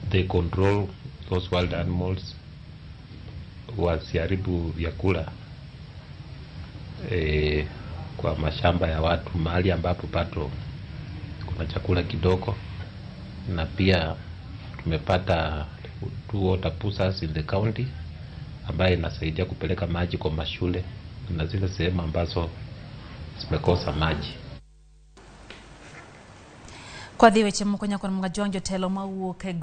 Speaker 9: they control those wild animals, wasiharibu vyakula kwa mashamba ya watu mahali ambapo pato kuna chakula kidogo. Na pia tumepata 2 water pushers in the county ambayo inasaidia kupeleka maji kwa mashule na zile sehemu ambazo zimekosa maji.
Speaker 1: Kwa dhi weche moko nyakwar Mgajwang' jotelo mawuok e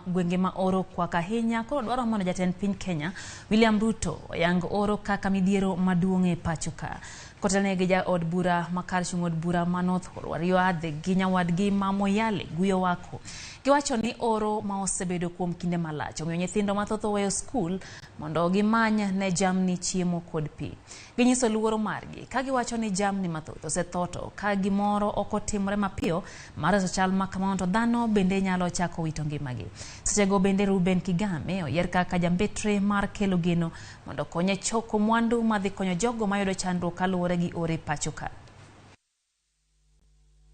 Speaker 1: gwenge ma oro kwak ahinya koro dwaro mondo jatend piny Kenya William Ruto oyang oro kaka midhiero maduong' e pacho ka. Kotelnegi jaod bura ma kar chung' od bura ma North Horr Wario Adhe gi nyawadgi ma Moyale Guyo Wako giwacho ni oro ma osebedo kuom kinde malach omiyo nyithindo mathoth oweyo skul mondo gimany ne jamni chiemo kod pi. Ginyiso luoro margi ka giwacho ni jamni mathoth osetho to ka gimoro ok otimore mapiyo mar reso chal ma kamano to dhano bende nyalo chako wito ngimagi. Sechego bende Ruben Kigame oyier kaka jambetre mar kelo geno mondo okonye choko mwandu madhi konyo jogo mayudo chandruok kaluwore gi ore pacho ka.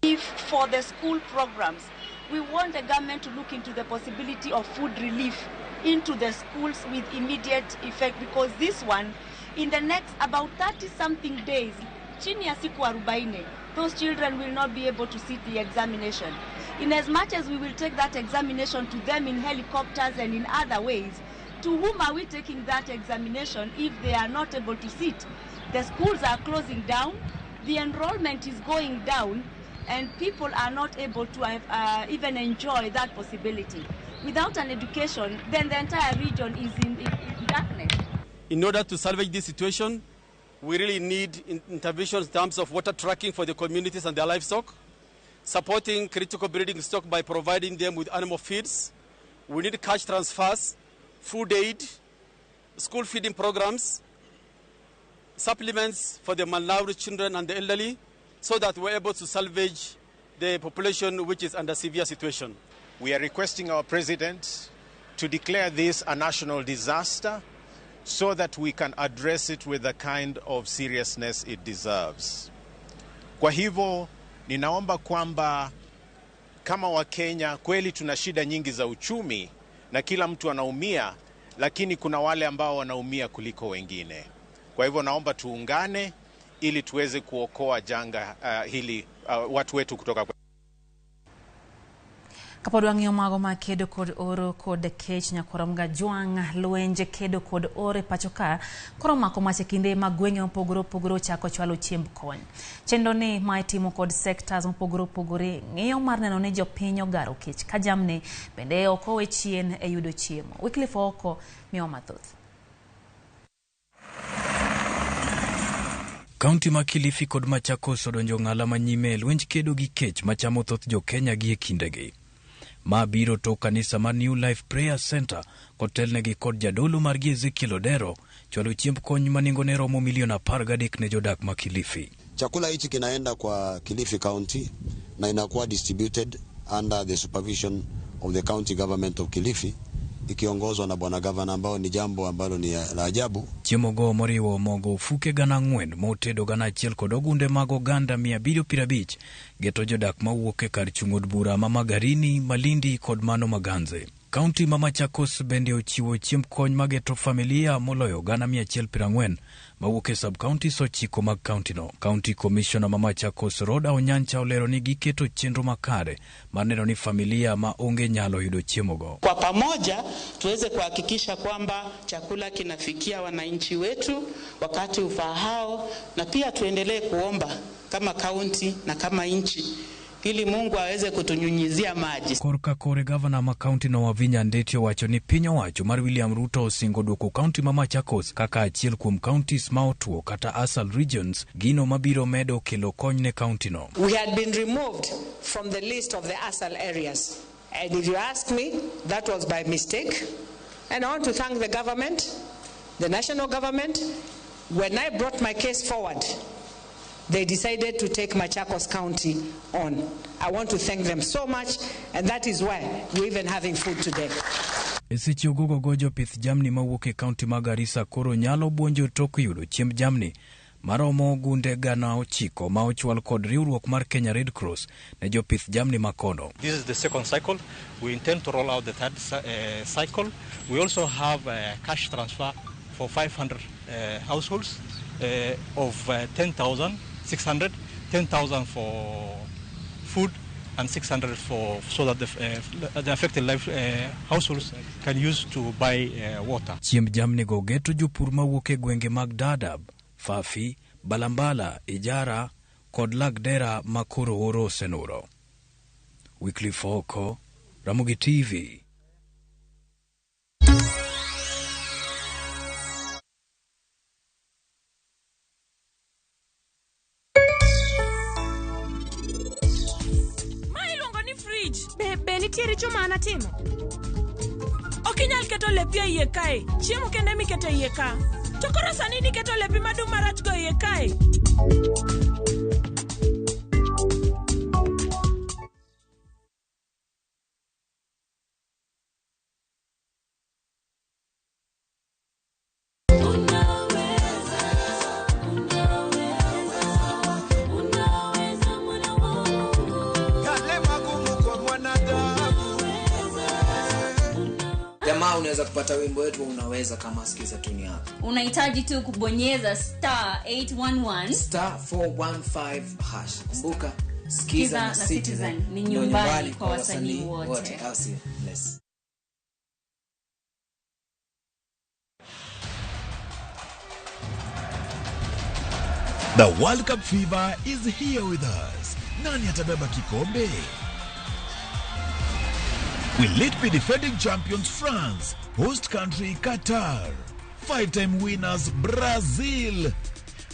Speaker 10: If for the school programs, we want the government to look into the possibility of food relief into the schools with immediate effect, because this one, in the next about 30 something days, chini ya siku 40, those children will not be able to sit the examination. In as much as we will take that examination to them in helicopters and in other ways, to whom are we taking that examination if they are not able to sit? The schools are closing down, the enrollment is going down, and people are not able to even enjoy that possibility. Without an education, then the entire region is in darkness.
Speaker 11: In order to salvage this situation, we really need interventions in terms of water tracking for the communities and their livestock, supporting critical breeding stock by providing them with animal feeds. We need cash transfers, food aid, school feeding programs, supplements for the malnourished children and the elderly, so that we're able to salvage the population which is under severe situation.
Speaker 12: We are requesting our president to declare this a national disaster so that we can address it with the kind of seriousness it deserves. Kwa hivyo, ninaomba kwamba kama Wakenya kweli tuna shida nyingi za uchumi na kila mtu anaumia, lakini kuna wale ambao wanaumia kuliko wengine. Kwa hivyo naomba tuungane ili tuweze kuokoa janga hili watu wetu kutoka kwa
Speaker 1: Kapod wang'iyo mago ma kedo kod oro kod kech nyakoramga jwang' lwenje kedo kod oro e pacho ka koro mako mach e kinde ma gwenge mopogore opogore ochako chwalo chiemb kony. Chenro ni ma itimo kod sectors mopogore opogore ng'iyo mar neno ni jopiny ogaro kech ka jamni bende ok owe chien e yudo chiemo. Wycliffe Oko miyo mathoth.
Speaker 13: Kaunti ma Kilifi kod Machakos odonjo ng'ala manyime e lwenj kedo gi kech machamo thoth jo-Kenya gi e kindegi. Ma biro to kanisa mar New Life Prayer Center kotelnegi kod jadolo margi Ezekiel Odero chwalo chiemb kony ma nengone romo milioni 13 ne jodak ma Kilifi.
Speaker 25: Chakula hichi kinaenda kwa Kilifi County na inakuwa distributed under the supervision of the county government of Kilifi ikiongozwa na bwana governor, ambao ni jambo ambalo ni la ajabu.
Speaker 13: Chiemo go moriwo mogo ofuke 4,000 motedo 1,000 kod ogunde mag oganda 750 geto jodak mawuok e kar chung' od bura ma Magarini, Malindi kod mano Maganze. Kaunti ma Machakos bende ochiwo chiemb kony mageto familia moloyo 140 mawuok e sub-counties 9 mag kauntino. County Commissioner ma Machakos Roda Onyancha olero ni giketo chenro makare mar neno ni familia ma onge nyalo yudo chiemogo.
Speaker 26: Kwa pamoja tuweze kuhakikisha kwamba chakula kinafikia wananchi wetu wakati ufaahao, na pia tuendelee kuomba kama kaunti na kama nchi ili Mungu aweze kutunyunyizia maji.
Speaker 13: Korka kore gavana ma kaunti no Wavinya Ndeti owacho ni piny owacho mar William Ruto osingo duoko kaunti ma Machakos kaka achiel kuom counties ma otuo kata ASAL regions, gino mabiro medo kelo kony ne kaunti no.
Speaker 27: We had been removed from the list of the ASAL areas, and if you ask me, that was by mistake. And I want to thank the government, the national government. When I brought my case forward, they decided to take Machakos County on. I want to thank them so much, and that is why we're even having food today.
Speaker 13: E seche ogogo jopith jamni mawuok e kaunti ma Garissa koro nyalo buonjo tok yudo chiemb jamni maromo gunde 900 ma ochwal kod riwruok mar Kenya Red Cross ne jopith jamni makono.
Speaker 28: This is the second cycle. We intend to roll out the third cycle. We also have a cash transfer for 500 households of 10,600, 10,000 for food and 600 for so that the affected life households can use to buy water.
Speaker 13: Chiemb jamni go geto jopur mawuok e gwenge mag Dadaab, Fafi, Balambala, Ijara kod Lagdera ma koro oro osenuro. Wycliffe Oko, Ramogi TV.
Speaker 29: Be nitie richo ma an atimo? Ok inyal keto lepi e iye kae. Chiemo kende miketo e iye ka. To koro sani niketo lepi madum marach go e iye kae.
Speaker 14: Unaweza kupata wimbo wetu unaweza kama sikiza tuni yako.
Speaker 15: Unahitaji tu kubonyeza star 811
Speaker 14: star 415 hash. Kumbuka Skiza na Citizen
Speaker 15: ni nyumbani kwa wasanii wote.
Speaker 14: Au sio? Bless.
Speaker 16: The World Cup fever is here with us. Nani atabeba kikombe? Will it be defending champions France, host country Qatar, five-time winners Brazil,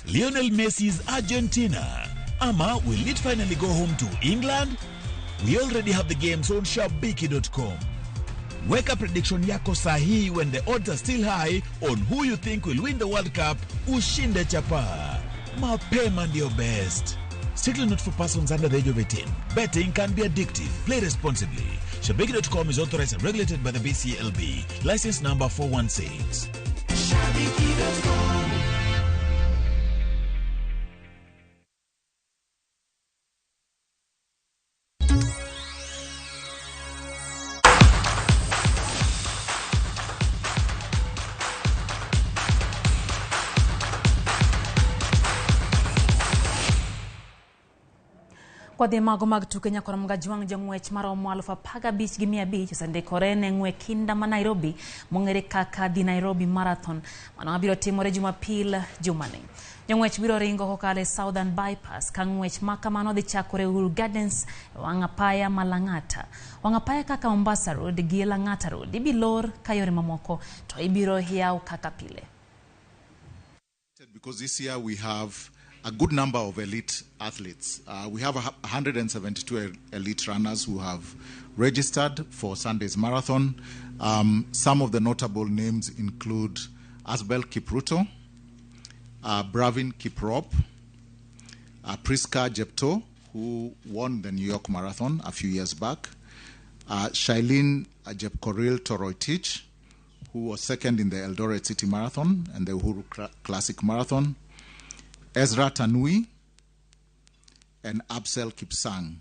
Speaker 16: Lionel Messi's Argentina, ama will it finally go home to England? We already have the games on shabiki.com. Weka prediction yako sahihi when the odds are still high on who you think will win the World Cup, ushinde chapa. Mapema ndio best. Strictly not for persons under the age of 18. Betting can be addictive. Play responsibly. Shabiki.com is authorized and regulated by the BCLB. License number 416.
Speaker 17: Shabiki.com.
Speaker 1: Kwadhi mago mag tuke nyakoro Mgajwang' jong'wech maromo 15,500 osendikore ne ng'we kinda ma Nairobi mong'ere kaka The Nairobi Marathon. Mano mabiro timore Jumapil jumani. Jong'wech biro ringo kokalo e Southern Bypass ka ng'wech ma kamano dhi chakore Uhuru Gardens, wang' apaya ma Lang'ata. Wang' apaya kaka Mombasa Road gi Lang'ata Road ibilor ka yore mamoko to ibiro yaw kaka pile.
Speaker 18: Because this year we have a good number of elite athletes. We have 172 elite runners who have registered for Sunday's marathon. Some of the notable names include Asbel Kipruto, Bravin Kiprop, Priska Jepto, who won the New York Marathon a few years back, Shailene Jepkoril Toroitich, who was second in the Eldoret City Marathon and the Uhuru Classic Marathon, Ezra Tanui, and Absel Kipsang.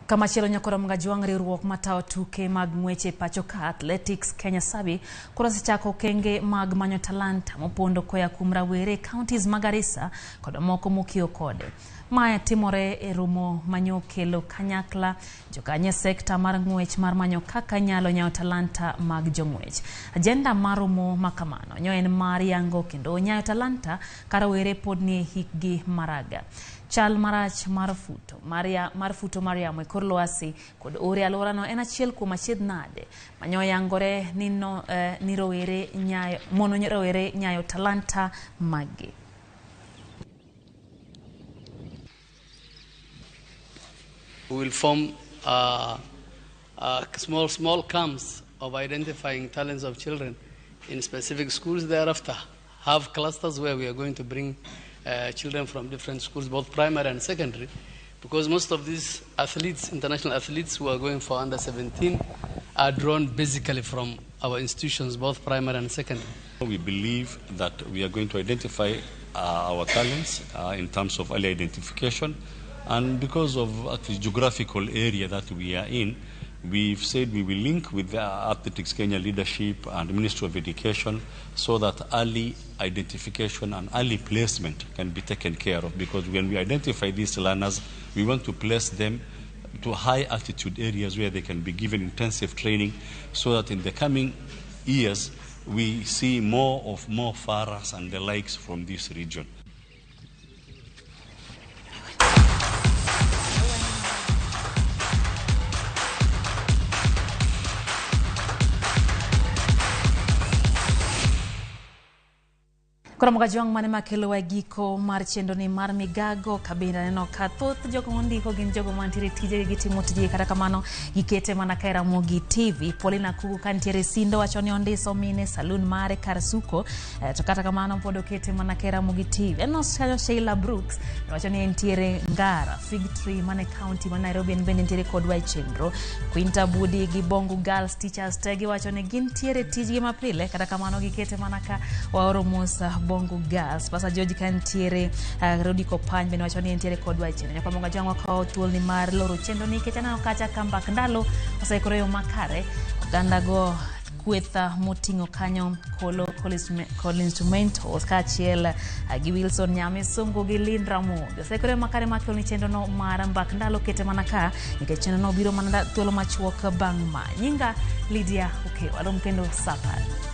Speaker 1: Kamachielo nyakoro Mgajwang' riwruok matayo tuke mag ng'weche pacho ka Athletics Kenya Sabi koro osechako okenge mag manyo talanta mopondo koya kuom rawere e counties mag Garissa kod mamoko mokiewo kode. Mae timore e romo manyokelo kanyakla jokanyo e sekta mar ng'wech mar manyo kaka nyalo nyayo talanta mag jong'wech. Agenda mar romo makamano nyo en mar yango kendo nyayo talanta ka rawere pod nie hikgi maraga. Chal marach mar futo mar yamo e kor lwasi kod oro e alworano en achiel kuom achiedh nade manyo yangore ni rowere nyayo mono rowere nyayo talanta maggi.
Speaker 19: We will form small camps of identifying talents of children in specific schools. Thereafter, have clusters where we are going to bring children from different schools, both primary and secondary, because most of these athletes, international athletes who are going for under 17, are drawn basically from our institutions, both primary and secondary.
Speaker 20: We believe that we are going to identify our talents in terms of early identification, and because of actually geographical area that we are in, we've said we will link with the Athletics Kenya leadership and Ministry of Education so that early identification and early placement can be taken care of, because when we identify these learners, we want to place them to high altitude areas where they can be given intensive training so that in the coming years we see more of Mo Farahs and the likes from this region.
Speaker 1: Koro Mgajwang' mane makelo e giko mar chenro ni mar migago kabinda neno ka thoth jogo mondiko gin jogo mantiere tijegi gitimo tijegi kata kamano gikete mana ka e Ramogi TV. Paulina Kugu ka nitiere Sindo wacho ni ondiso mine salun mare kar suko to kata kamano pod okete mana ka e Ramogi TV. Enos kanyo Sheila Brooks wacho ni entiere Ngara Fig Tree mane county ma Nairobi en bende nitiere kodwa e chenro. Quinta Budi gi Bongo Girls Teachers te giwacho ni gintiere tijgi mapile kata kamano gikete mana ka waoro mos Bongo Girls. Pastor George kantiere, Rodi Kopany bende wacho ni entiere kodwa e chenro. Nyaka Monga Jwang' wakawo thuoloni mar loro chenro nikech aneno kacha ka mbak ndalo oseikore e yo makare. Oganda go kwetha moting'o kanyo Kolo Kolo Instrumentals kaachiel gi Wilson Nyamisungu gi Lynn Ramogi. Oseikore makare mar keloni chenrono mar mbak ndalo kete mana ka nikech chenrono biro mana thuolo machuok bang' ma. Nyinga Lydia Okeyo. Arom kendo sa 10.